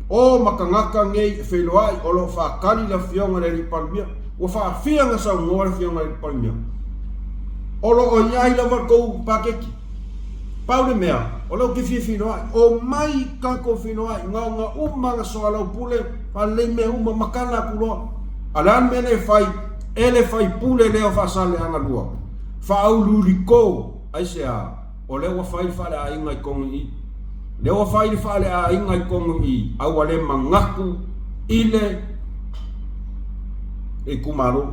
Speaker 1: O ma tagata nei e feiloai o lo o faatali le Afioga i le Alii Palemia. Ua faafia ona saunoa le Afioga i le Alii Palemia, o lo o i ai lava le tou paketi. Pau le mea, o lea ou te fia feiloai, omai tatou feiloai, na ona uma ona soalaupule, faalelei mea uma, matala atu loa. A o le a le mea lea e fai e le faipule lea o Faasaleleaga 2? Faauliuliko, aisea? O lea ua fai le faaleaiga i tonu i i. Lea ua fai le faaleaiga i tonu i i, a ua le manatu i le itumalo.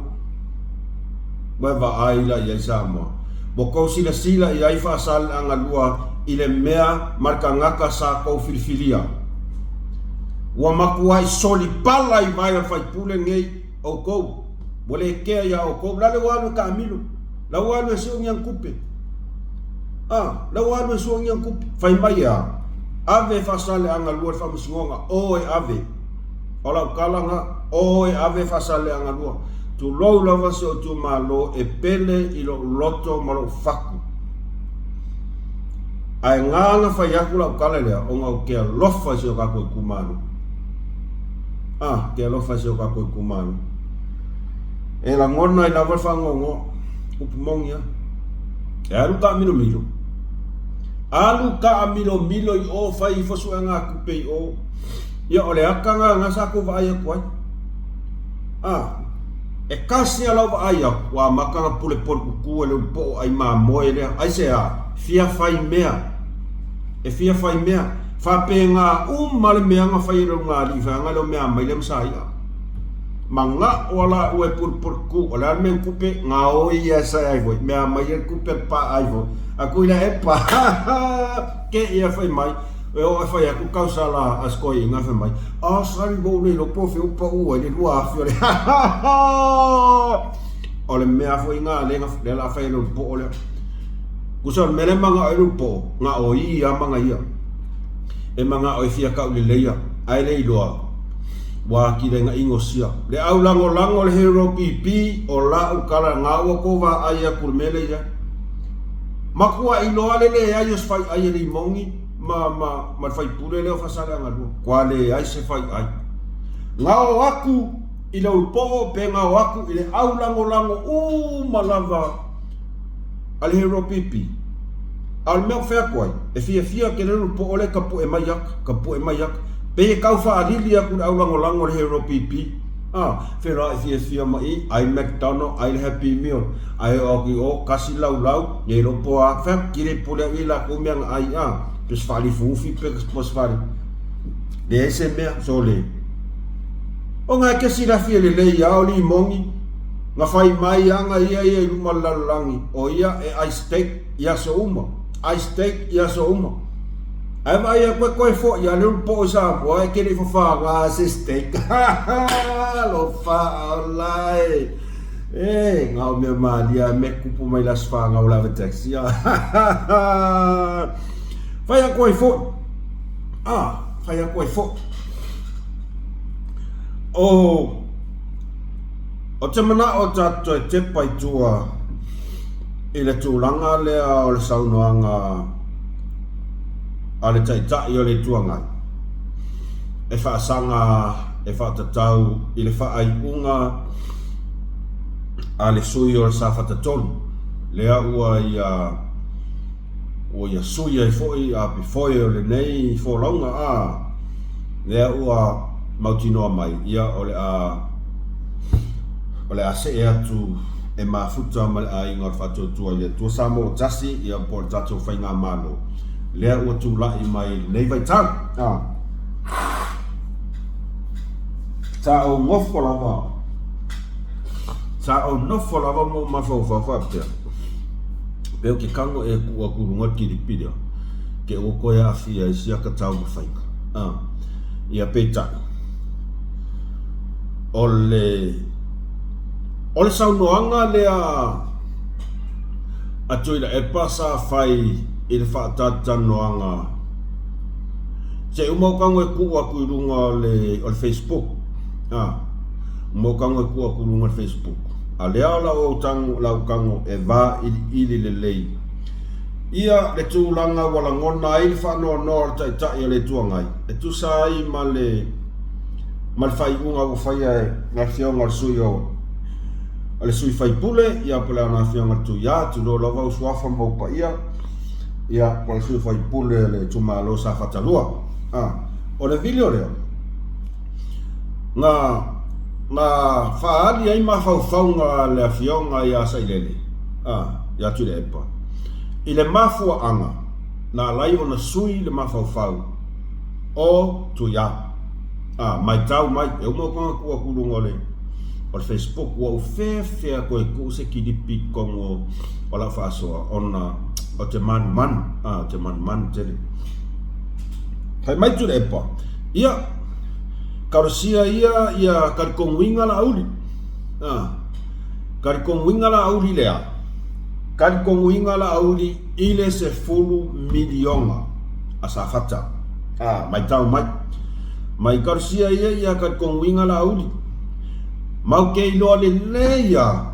Speaker 1: Ua e vaai la i ai Samoa. Ua tou silasila i ai Faasaleleaga 2 i le mea ma le tagata sa tou filifilia. Ua matuai solipala i vae o le faipule lenei outou. Ua le kea ia outou. La le ua alu e taamilo. La ua alu e sue ni ana tupe. A, la ua alu e sue ni ana tupe. Fai mai e a? Ave e Faasaleleaga 2 i le faamasinoga. O e ave. O lau tala na, o e ave Faasaleleaga 2. Tulou lava si ou itumalo e pele i lou loto ma lou fatu. Ae na ona fai atu lau tala lea ona ou te alofa i si o tatou itumalo. A, te alofa i si o tatou itumalo. E lagona ai lava le faanoanoa, upu moni lava. E alu taamilomilo, alu taamilomilo i o fai ifo suega tupe i o. Ia o le ata na sa tou vaai atu ai. A, e tasi a lau vaai atu, ua amata ona pule polututu e le ulupoo ai mamoe lea. Aisea? Fia fai mea. E fia fai mea. Faapena uma le mea na fai e le ulugalii fai ana lea o mea mai lea ma sa i'a. Mana'o a la ua e pule polututu. O le a le mea na tupe? Gaoi ia sa ai foi. Mea mai e tupe pa ai foi. A kui la e pa. Ke ia fai mai. E oo e fai atu tausala a si toeaina fai mai, Ah, sali ua ou le iloa po o fea ua pau ai le 2000 o le O le mea foi na lea lea la fai e le poo lea. Tusa o le mea lea manao ai le poo, na o i a mana ia. E manao e fia tauleleia, ae le iloa ua atili ai na inosia. Le au lagolago o le Hero PP, o lau tala na ua tou vaai atu i le mea lea i ai. Matua iloa le leai o se faiai e limoni ma, ma, ma le faipule lea o Faasaleleaga 2. Kua leai se faiai. Gao atu i le ulupoo pe gao atu i le au lagolago uma lava a le Hero PP. A o le mea ou fai atu ai, e fiafia tele le ulupoo lea e tapue mai ata, tapue mai ata. Pei e tau faalili atu i le au lagolago a le Hero PP. A, feiloai fiafia ma i, ai McDonald, ai le Happy Meal. Ae oo atu i o, kasi laulau, nei iloa po o a, fai atu, kile pule au i lakou mea na ai, a, pe se faalifuufi pe po se faali, leai se mea, sole. Ona e te silafia lelei a o limoni, na fai mai ana ia ia i luma o le lalolagi, o ia e ai steak i aso uma, ai steak i aso uma. Ae vaai atu e toe foi a le ulu poo i Samoa e te le i fafaga se steak. Alofa ola e. E, na o mea malia a me kupu mai le Aso Fanau o le ave taxi. Fai atu ai foi. Ah, fai atu ai foi. O, o te manao tatou e tepa i tua i le tulaga lea o le saunoaga a le Taitai o le Itu Agai e faasaga e faatatau i le faaiuga a le sui o le Safata 3 lea ua ia ua ia sui ai foi a pifoe o lenei folauga a lea ua mautinoa mai ia o le a o le a see atu e mafuta ma le aiga o le Faatuatua i le Atua Samoa ua tasi ia po o le tatou faigamalo lea ua tulai mai i lenei vaitau. A. Sa ou nofo lava, sa ou nofo lava ma ou mafaufau faapea, pe ou te tago ea e tuu atu i luga le kilipi lea, te ua toe aafia ai sia ta taumafaiga. A. Ia peitai, o le, o le saunoaga lea a Tuilaepa sa fai i le faatalatalanoaga se i uma ou tago e tuu atu i luga o le, o le Facebook. A, uma ou tago e tuu atu i luga o le Facebook. A lea o lau tago, lau tago e vailiili lelei. Ia le tulaga ua lagona ai le faanoanoa o le Taitai o le Itu Agai e tusa ai ma le ma le faaiuga ua faia e le Afioga o le sui o le sui faipule, ia po o le ana Afioga le Tuia, tulou lava ou suafa ma ou paia, ia po o le sui faipule o le itumalo Safata 2. A, o le video lea, na na faaali ai mafaufauga a le Afioga ia Sailele, a, ia Tuilaepa, i le mafuaaga na ala ai ona sui le mafaufau o Tuia. A, matau mai, e uma ona tuu atu i luga o le o le Facebook, ua ou feafea toe tuu se kilipi i totonu o, o lau faasoa ona ou te manumanu, a, ou te manumanu tele. Fai mai Tuilaepa, ia, Kalosia ia ia kalikonuiga Laauli. A, kalikonuiga Laauli lea, kalikonuiga Laauli i le 10 miliona a Safata. A, maitau mai. Mai kalosia ia ia kalikonuiga Laauli. Mau ke iloa lelei a,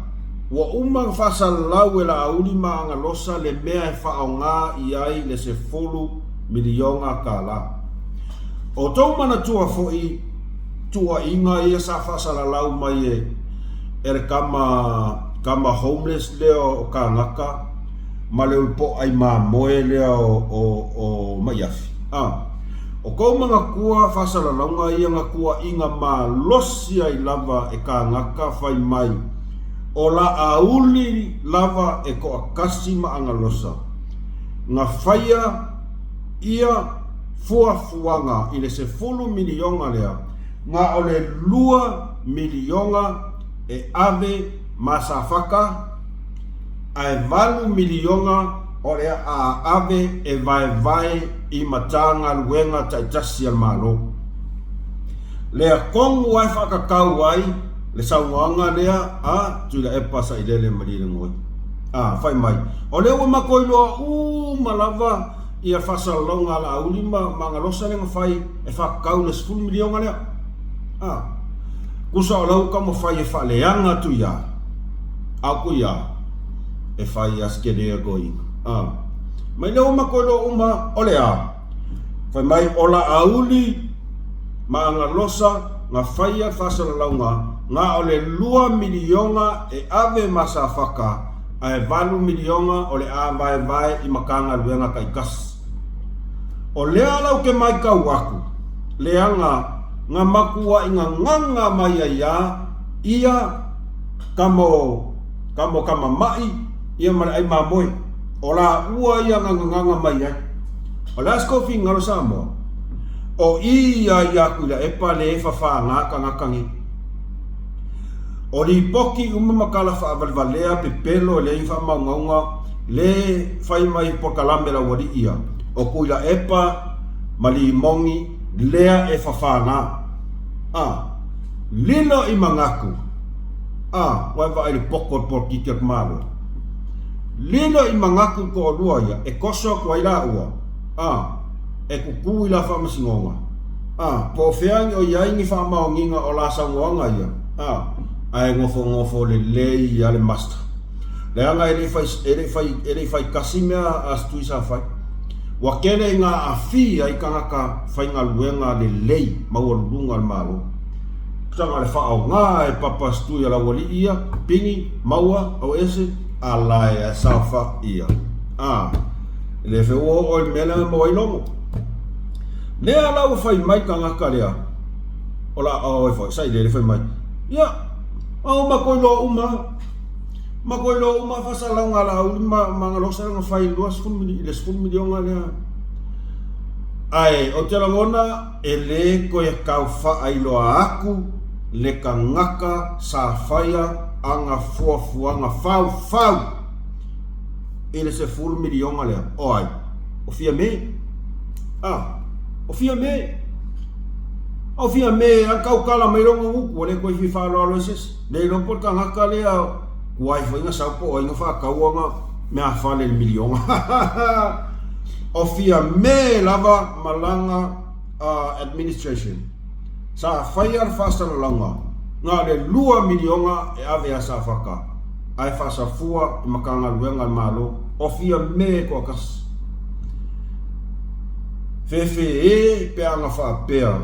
Speaker 1: ua uma ona faasalalau e Laauli ma Agalosa le mea e faaaoga i ai le 10 miliona tala. O tou manatua foi tuuaiga ia sa faasalalau mai e e le tama tama homeless lea o Kagaka ma le ulupoai mamoe lea o o o Maiafi? A. O tou manatua faasalalauga ia na tuuaiga malosi ai lava e Kagaka fai mai o Laauli lava e toatasi ma Agalosa na faia ia fuafuaga i le 10 miliona lea, na o le 2 miliona e ave ma Safata, ae 8 miliona o le a ave e vaevae i Matagaluega taitasi a le Malo. Lea tonu lava e faatatau ai le saunoaga lea a Tuilaepa Sailele Malielegaoi. A, fai mai, o lea ua matou iloa uma lava ia faasalalauga a Laauli ma Magalosa lea na fai e faatatau i le 10 miliona lea. A, tusa o la ua taumafai e faaleaga atu ia, a o Tuia e fai a se tele o toeaiina. A, mai lea ua matou iloa uma, o le a? Fai mai, o Laauli ma Agalosa na faia le faasalalauga na o le 2 miliona e ave ma Safata ae 8 miliona o le a vaevae i Matagaluega taitasi. O lea la ou te maitau atu, leaga na matuai gagaga mai ai a ia tama o tama o Tamama'i ia ma le ai mamoe. O laua ia na gagaga mai ai. O le a se tou finagalo Samoa? O i ia ia Tuilaepa le fafaga tagata nei. O lipoti uma ma tala faavalevalea pepelo e leai ni faamaumauga le fai mai polokalame laualii ia o Tuilaepa ma Limoni lea e fafaga. A, lilo i manatu, a, ua e vaai i le poto o le polokiki a le Malo. Lilo i manatu i toalua ia e toso atu ai laua, a, e tutu i la faamasinoga. A, po o fea ni o i ai ni faamaoniga o la saunoaga ia, a, ae nofonofo lelei a le Master. Leaga e le i fai, e le i fai, e le i fai tasi mea a Stui sa fai. Ua tele ina aafia ai tagata faigaluega lelei maualuluga o le Malo. Tanga le faaaoga e Papa Stui a Laualii ia, pini, maua, auese, ala e saofa ia. A, e le feua oo i le mea lea na maua ai Logo. Lea la ua fai mai tagata lea, o la oi foi, sailele fai mai, ia, a o matou iloa uma, matou iloa uma faasalalauga a Laauli ma Magalosa na fai i le 20 i le 10 miliona lea. Ae ou te lagona e le toe tau faailoa atu le tagata sa faia ana fuafuaga faufau i le 10 miliona lea. O ai? O Fiame. A, o Fiame. O Fiame, a tautala mai lona gutu, ua le toe fia faaaloalo ai se isi. Le iloa po o le tagata lea tuai foi na sau po o ai na faatau ana meafale i le miliona. O Fiame lava ma lana administration sa faia le faasalalauga na o le 2 miliona e ave ia Safata ae faasafua i Matagaluega a le Malo. O Fiame e toatasi. Fefe e pe ana faapea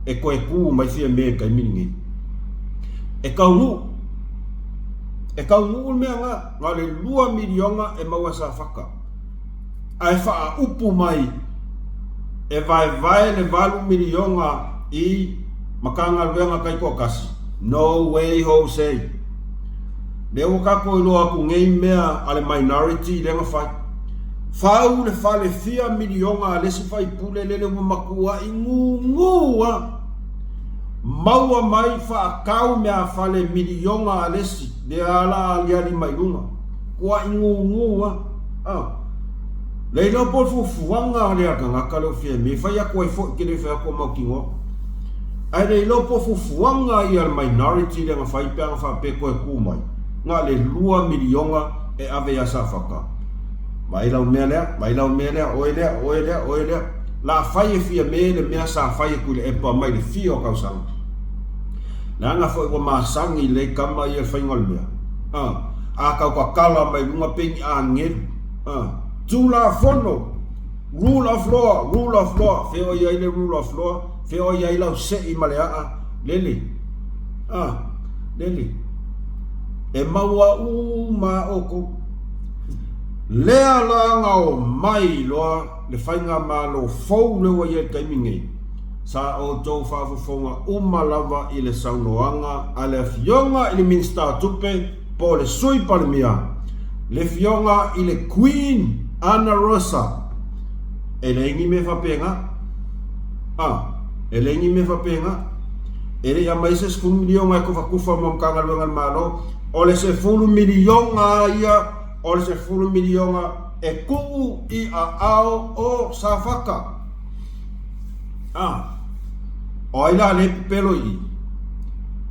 Speaker 1: e toe tu mai Fiame i le taimi lenei. E taunuu. E taunuu le mea lena, na o le $2 miliona e maua e Safata. Ae faaupu mai e vaevae le $8 miliona i Matagaluega taitoatasi. No way Jose! Lea ua tatou iloa atu nei mea a le minority lea na fai. Fau le fale fia miliona a le isi faipule lele ua matuai gugu a. Maua mai faatau meafale miliona a le isi lea la aliali mai luga. Tuai gugu a. A. Le iloa po o le fuafuaga lea a le tagata lea o Fiame, fai atu ai foi, te le fai atu o mautinoa. Ae le iloa po o fuafuaga ia a le minority lea na fai pe ana faapea e toe tu mai, na o le $2 miliona e ave ia Safata. Vaai lau mea lea, vaai lau mea lea, oe lea, oe lea, oe lea. La fai e Fiame le mea sa fai e Tuilaepa mai le fia o tausaga. Leaga foi ua masani lelei tama ia i le faiga o le mea. A, a tau tatala mai luga pei ni agelu. A, Tulafono! Rule of law, rule of law, fea o i ai le rule of law, fea o i ai lau sei ma le aa, lele, a, lele. E maua uma a outou. Lea la na omai loa le faigamalo fou lea ua i ai i le taimi nei, sa outou faafofoga uma lava i le saunoaga a le Afioga i le Minisita o Tupe po o le Sui Palemia, le Afioga i le Queen Ana Rosa. E leai ni mea faapena. A, e leai ni mea faapena. E le i aumai se $10 miliona e tufatufa mo Matagaluega a le Malo. O le $10 miliona ia, o le $10 miliona e tuu i aao o Safata. A, o ai la lea e pepelo i i?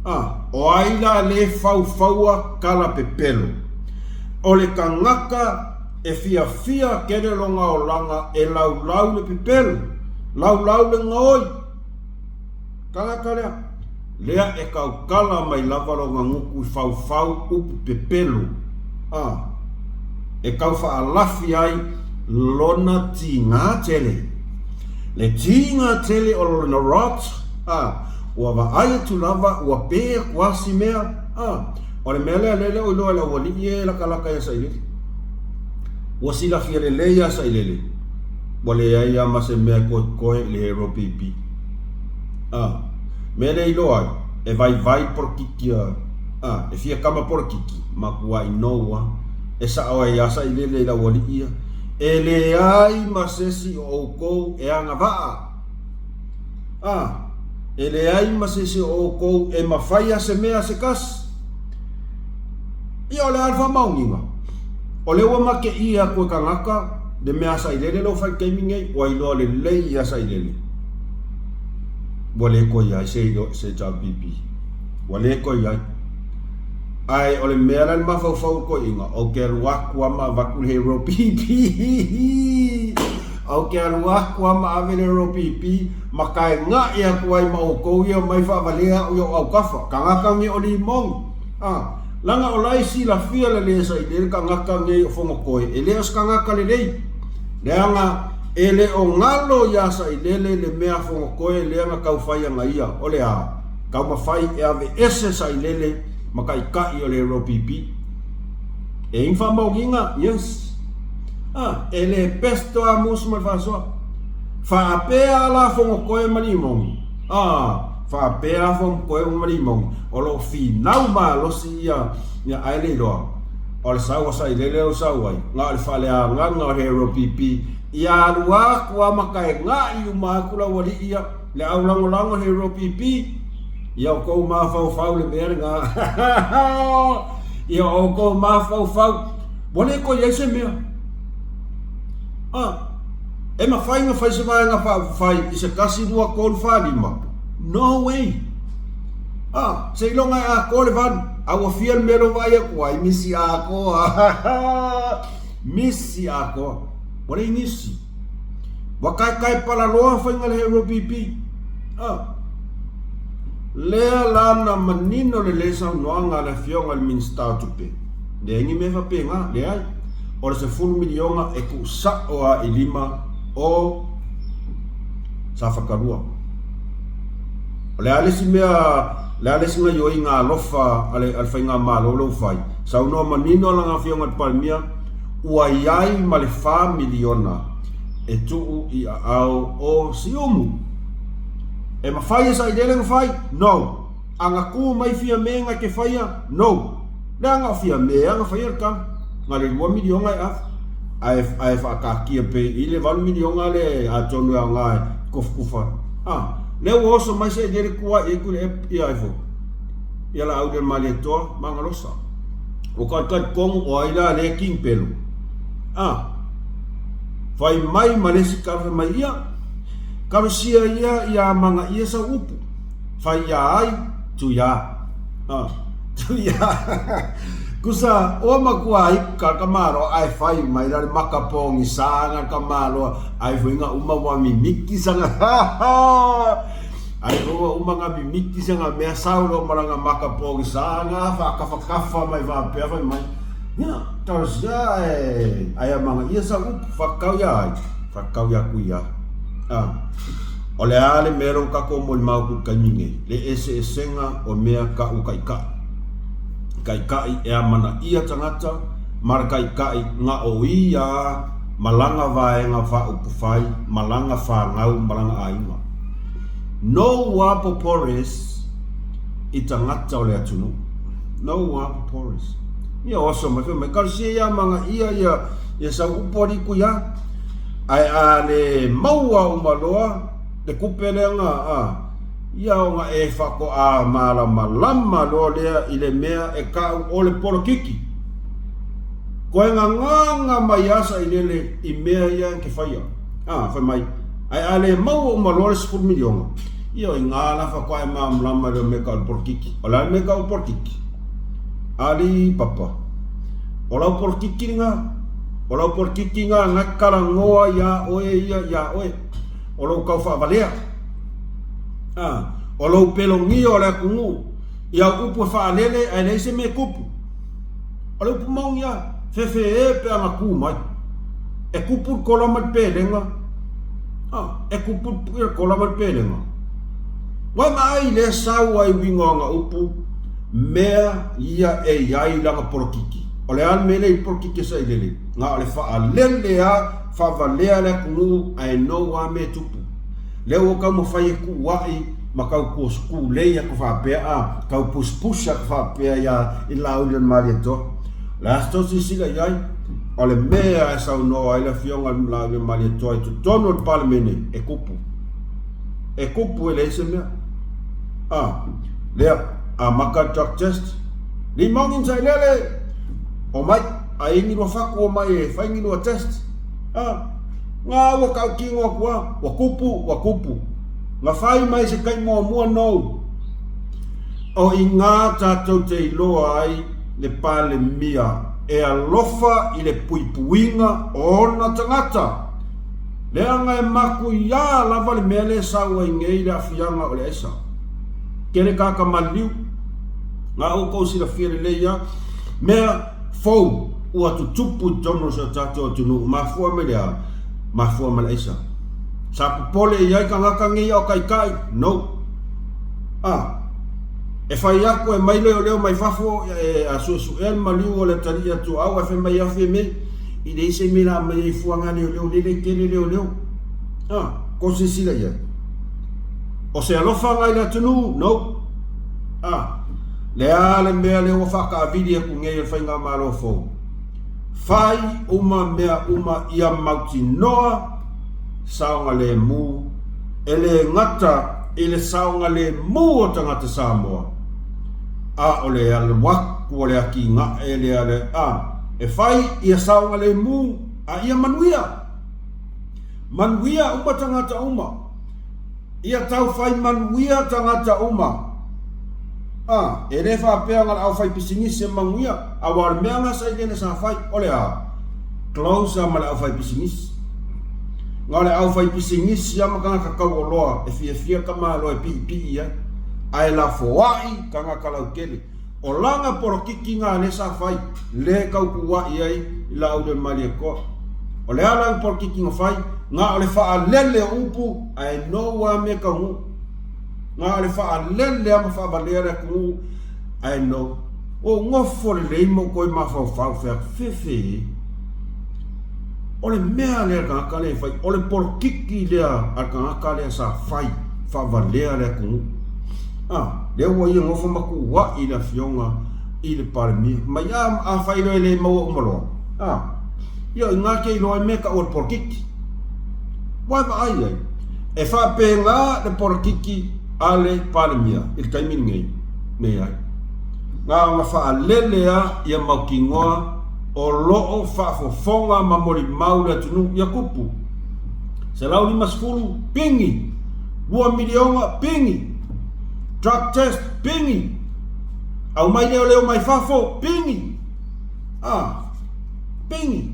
Speaker 1: A, o ai la lea e faufaua tala pepelo? O le tagata e fiafia tele lona olaga e laulau le pepelo, laulau le gaoi. Tagata lea, lea e tautala mai lava lona gutu i faufau upu pepelo, a, e tau faalafi ai lona tiga tele. Le tiga tele o lona rot, a, ua vaai atu lava ua pe atu a si mea, a, o le mea lea lea le o iloa e le aualii e lakalaka ia Sailele. Ua silafia lelei ia Sailele, ua leai a ma se mea e koekoe i le Hero PP. A, mea lea iloa ai, e vaivai polokiki a, a, e fia kama polokiki, makuai nou a, e sao ai a Sailele i le aualii ia, e leai ma sesi o oukou e agavaa. A, e leai ma sesi o oukou e mafai a se mea se kasi. Ia o le a le faamaoniga? O lea ua mateia atu e tagata le mea a Sailele lea ua fai i le taimi nei, ua iloa lelei ia Sailele. Ua le toe i ai se HRPP. Ua le toe i ai. Ae o le mea la le mafaufau o toeaiina, ou te alu atu lava ma avatu le Hero PP. Ou te alu atu lava ma ave le Hero PP ma taena'i atu ai ma outou ia omai faavalea au i ou autafa. Tagata nei o Limoni. A, leaga o la e silafia lelei e Sailele tagata nei o Fonotoe, e le o se tagata lelei. Leaga e le o galo iā Sailele le mea a Fonotoe lea na tau fai ana ia, o le a? Taumafai e aveese Sailele ma taitai o le ROPP. E i faamaoniga? Yes. A, e le pesto a musu ma le faasoa. Faapea la Fonotoe ma Limoni. A, faapea Fonotoe ma Limoni, o lo o finau malosi ia, ia ae le iloa. O le sau a Sailele o sau ai, na o le faaleagaga o le ROPP, ia alu atu a ma taena'i uma atu lau alii ia. Le au lagolago he ROPP, ia outou mafaufau le mea lena. Ia outou mafaufau, ua le toe i ai se mea. Ah, e mafai ona fai se vaega faaupufai i se 1, 2, 3, 4, 5? No way! Ah, seiloga e atoa le valu, a ua fia le mea lea ua vaai atu ai, misi atoa. Misi atoa. Ua leai nisi. Ua kaekae palaloa faiga le Hero PP. Ah. Lea la na manino lelei saunoaga a le Afioga i le Minisita o Tupe. Leai ni mea faapena, leai. O le 10 miliona e tuusao lava i lima o Safata 2. O le a le isi mea, o le a le isi gaioiga alofa a le Faigamalo lea ua fai? Saunoa manino lana Afioga i le Palemia, ua i ai ma le $4 miliona e tuu i aao o Siumu. E mafai e Sailele ona fai? No. A na tu mai Fiame na te faia? No. Leaga o Fiame a na faia le tala. Na le $2 miliona e ave. Ae, ae faataatia pea i le $8 miliona le atonu e aoga e tufatufa. A, lea ua oso mai Sailele tua i ai Tuilaepa, ia ai foi. Ia Laaulialemalietoa ma Galosa. Ua talitalitonu o ai la lea king pelo. A, fai mai ma le isi tala fai mai ia, talosia ia ia amanaia sau upu. Fai ia ai, tui a. A, tui a. Kusa, ua matua ai ka ka malo ai fai mai la le maka pogisa nga ka malo ai foi nga uma ua mimiti sanga. Ai ua uma nga mimiti sanga mea sau lo malanga maka pogisa nga faakafakafa mai faapea fai mai. Ia, talosia e ai amanga ia sau upu whakau ia ai, whakau ia kui ia. Ah. O le a le mea lea ua tatou molimau atu i le taimi nei, le eseesega o mea kau taitai. Taitai e amanaia tagata ma le taitai na o ia ma lana vaega faaupufai ma lana fanau ma lana aiga. No ua popores i tagata o le atunuu. No ua popores. Ia oso mai fai mai, talosia ia amanaia ia ia sau upu alii kuia. Ae a le maua uma loa le tupe lea na a, ia ona e faatoa malamalama loa lea i le mea e tau o le polokiki. Koe gagaga mai a Sailele i mea ia e te faia. A, fai mai, ae a le maua uma loa le 10 miliona, ia o i gā la faatoa e malamalama i le mea e tau o le polokiki. O le a le mea e tau o le polokiki? Alii Papa, o lau polokiki lena. O lau polokiki na na talanoa iā oe ia iā oe. O lou tau faavalea. A, o lou pelogia o le atunuu i au upu e faalele ae leai se mea e tupu. O le upu maoni lava, fefe e pe a na tu mai. E tupu le kola ma le pelega. A, e tupu le kola ma le pelega. Wai ma ai lea sau ai uiga o ana upu, mea ia e i ai lana polokiki. O le a le mea lea i polokiki e sailele? Na o le faalele a, faavalea le atunuu ae nou a mea e tupu. Lea ua taumafai e tuuai ma tau tuasulei atu faapea a, tau pusipusi atu faapea ia i Laaulialemalietoa. O le a se tou silasila i ai? O le mea e saunoa ai le Afioga i Laaulialemalietoa i totonu o le Palemene e tupu. E kupu e leai se mea. A, lea, amata le drug test. Limau ni sailele! Omai, ai ni lua fatu omai e fai ni lua test. A, ngā ua tautino atu a, ua kupu, ua kupu. Na fai mai se taimi muamua nou. O i ngā tātou te iloa ai le Palemia e alofa i le puipuiga o ona tagata. Leaga e makuia lava le mea lea e sau ai nei le aafiaga o le aisa. Tele tagata maliliu, na outou silafia lelei lava mea fou ua tutupu i totonu o si o tatou atunuu, mafua mai le a? Mafua mai le aisa. Sa popole i ai tagata nei a o taitai? No. A, e fai atu e mai leoleo mai fafo e a suesuea le maliu o le atalii ia Tuaau ae fai mai ia Fiame, I leai se mea la aumai ai fua nga leoleo lele tele leoleo. A, ko silasila i ai. O se alofa nga i le atunuu? No. A, le a le mea lea ua faakaavili atu nei e le faigamalo fou? Fai uma mea uma ia mautinoa saogalemu, e le gata i le saogalemu o tagata Samoa, a o le alu atu o le atinae lea le a E fai ia saogalemu a ia manuia. Manuia uma tagata uma. Ia tau fai manuia tagata uma. A, e le faapea na le aufaipisinisi e manuia, aua o le mea na Sailele sa fai, o le a? Close lava ma le aufaipisinisi. Na o le aufaipisinisi lava ma tagata taualoa e fiafia ka Malo e piipii ai, ae lafoai tagata lautele. O lana polokiki na lea sa fai, lea e tautua'i ai i Laaulialemalietoa. O le a lana polokiki na fai? Na o le faalele o upu ae nou lava mea taunuu. Na o le faalele lava ma faavalea le atunuu ae nou. Ua ou nofo lelei ma ou toe mafaufau fai atu, Fefe e, o le mea lea a le tagata lea e fai, o le polokiki lea a le tagata lea sa fai, faavalea le atunuu. A, lea ua ia nofo ma tuua'i le afioga i le Palemia. Mai a, afai loa e le maua uma loa, a, ia o i ina te iloa ai mea e tau o le polokiki. Ua e vaai ai, e faapena le polokiki a le Palemia i le taimi lenei, leai. Na ona faalele lava ia mautinoa o lo o faafofoga ma molimau le atunuu ia tupu. 150, pigi! 2 miliona, pigi! Drug test, pigi! Aumai leoleo mai fafo, pigi! A, pigi!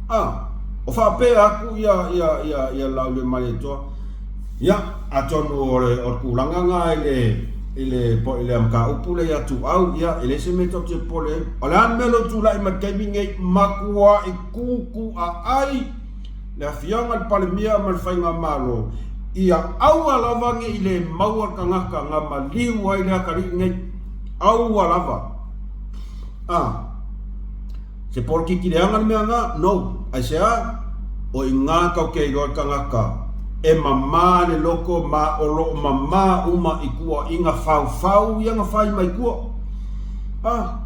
Speaker 1: A, o faapea atu ia, ia, ia, ia Laaulialemalietoa, ia, atonu o le, o le tulaga lena i le, i le, i le mataupu lea ia Tuau, ia, e leai se mea tatou te popole ai. O le a le mea o lo o tulai mai i le taimi lenei, matuai tutuaai le Afioga i le Palemia ma le Faigamalo, ia aua lava ne i le maua le tagata na maliu ai le atalii lenei. Aua lava. A. Se polokiki leaga le mea na? No. Aisea? O i ina tau te iloa le tagata e mama le loko ma o lo o mama uma i tuuaiga faufau ia na fai mai tua. A.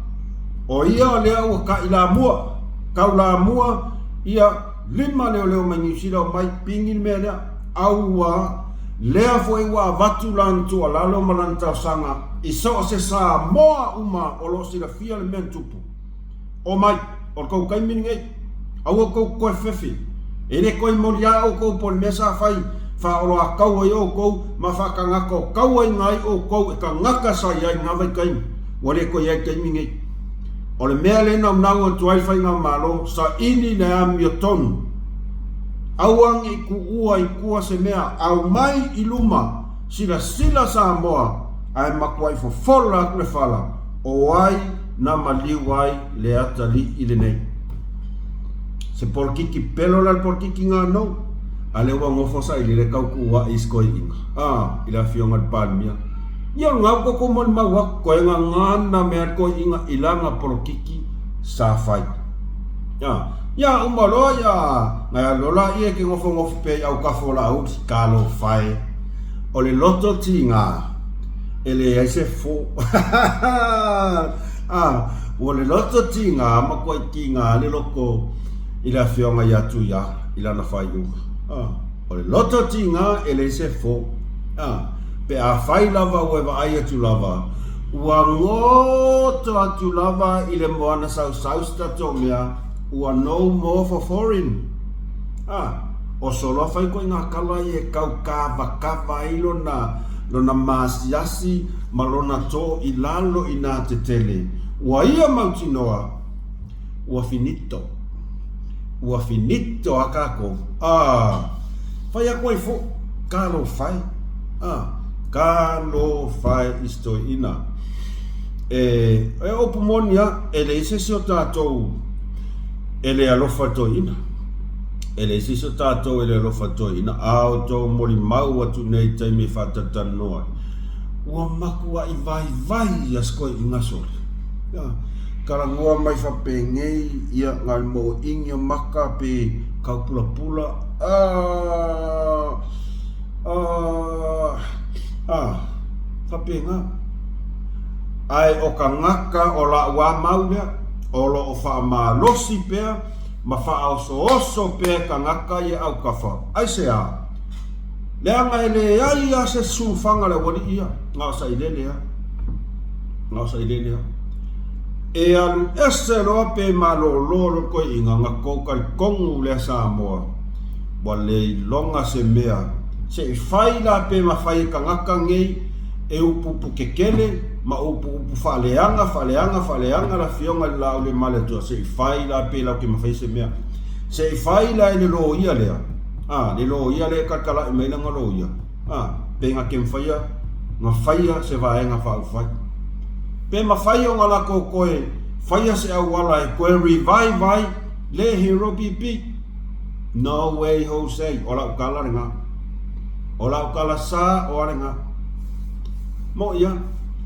Speaker 1: O ia lea ua tailamua, taulamua ia lima leoleo mai Niu Sila omai pigi le mea lea. Aua lea foi ua avatu lana tuualalo ma lana talosaga i so o se Samoa uma o lo o silafia le mea na tupu. Omai, o le tou taimi lenei. Aua tou toe fefe. E le toe moliā outou po o le mea sa fai faaoloatau ai outou ma faatagataotauaina ai outou e tagata sa i ai i lena vaitaimi. Ua le toe i ai i le taimi lenei. O le mea lea e naunau atu ai le Faigamalo, saili le amiotonu. Aua ne i tuua i tua se mea, aumai i luma, silasila Samoa, ae matuai fofola atu le fala, o ai na maliu ai le atalii lenei. Se polokiki pelo la le polokiki ganou, a lea ua nofo saili le tau tuua'i i si toeaina, a, i le afioga i le Palemia. Ia o lena ua tou molimau atu, toe gagana mea le toeaina i lana polokiki sa fai. A, ia uma loa ia, nai alu loa laia e te nofonofo pea i autafa o Laauli, talofa e, o le loto tiga, e leai se fo. A, ua le loto tiga, matuai tiga le loto i le afioga ia Tuia i lana faaiuga. A, o le loto tiga e leai se fo. A, pe afai lava ua e vaai atu lava, ua goto atu lava i le moana sausau se tatou mea, ua no more for foreign. A, o solo a fai ituaiga tala ia e tau kavakava ai lona, lona maasiasi ma lona tō i lalo i nā tetele. Ua ia mautinoa, ua finito. Ua finito a kākou. A, fai atu ai foʻi, talofa e. A, talofa e i si toeaina. E, e upu moni a, e leai se isi o tātou e le alofa i le toeaina. E leai se isi o tātou e le alofa i le toeaina, a outou molimau atu nei i taimi e faatalatalanoa ai, ua matuai vaivai a si toeaina sole. Ia, talanoa mai faapenei, ia, na o le moʻoiga maka pe kaupulapula, a, a, a, faapena. Ae o tagata o la'u a mau lea, o lo o faamalosi pea ma faaosooso pea e tagata ia autafa. Aisea? Leaga e leai lava se sulufaga a le aualii ia, na o sailele lava. Na o sailele lava. E alu ese loa pe malolo loa toeaiina na tou talitonu lea Samoa ua le iloga se mea se i fai la pe mafai e tagata nei e upuupu kekele ma upuupu faaleaga faaleaga faaleaga le afioga i le Laauliamaletoa se i fai la pe latou te mafai se mea se i fai la i le loia lea a le loia lea e taltalai mai lana loia a pe na te mafaia na faia se vaega faaupufai. Pe mafai ona latou toe faia se auala e toe revive ai le Hero BP? No way Jose, o lau tala lena. O lau tala sa oa lena. Moʻi a.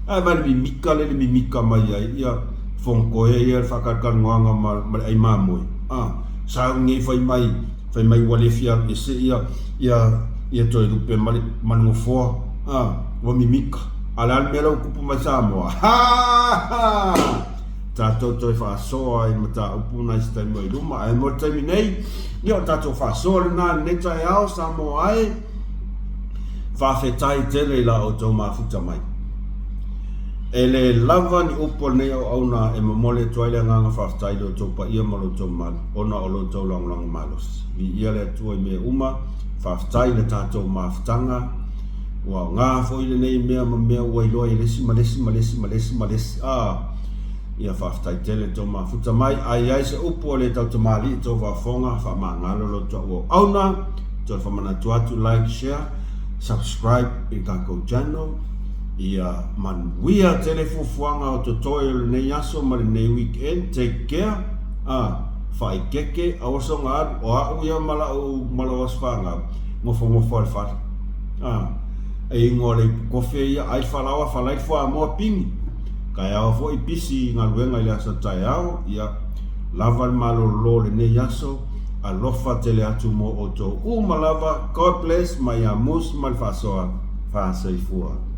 Speaker 1: Ae vaai le mimika lea le mimika mai ai ia Fonotoe ia le faatalatalanoaga ma, ma le ai mamoe. A, sau nei fai mai, fai mai ua le fia alu ese ia, ia, ia Toelupe ma le, ma le nofoa. A, ua mimika. A o le a le mea la ua tupu mai Samoa? Ha! Ha! Tatou toe faasoa i mataupu na i se taimi o i luma. Ae mo le taimi nei, ia o le tatou faasoa lena i lenei taeao, Samoa e. Faafetai tele i la outou mafuta mai. E le lava ni upu a lenei auauna e momoli atu ai le agaga faafetai i lo outou paia ma lo outou mamalu ona o lo outou lagolago malosi. Viia le Atua i mea uma, faafetai i le tatou mafutaga. Ua aoga foi lenei mea ma mea ua iloa i le isi ma le isi ma le isi ma le isi ma le isi. Ah, ia faafetai tele i tou mafuta mai. A i ai se upu a le tautamalii i tou faafofoga, faamagalo lo outou auauna. Toe faamanatu atu, like, share, subscribe i le tatou channel. Ia manuia tele fuafuaga o totoe o lenei aso ma lenei weekend. Take care. Ah, faaikeke, aua soga alu. O au ia ma lau, ma lau aso fanau, nofonofo lava i le fale. Ah, e igoa le ipu kofe ia, ai le falaoa, falai le fuamoa, pigi. Taeao foi, pisi i galuega i le aso taeao, ia, lava le malolo o lenei aso. Alofa tele atu mo outou uma lava. God bless mai ia Mus ma le faasoa. Faasoifua.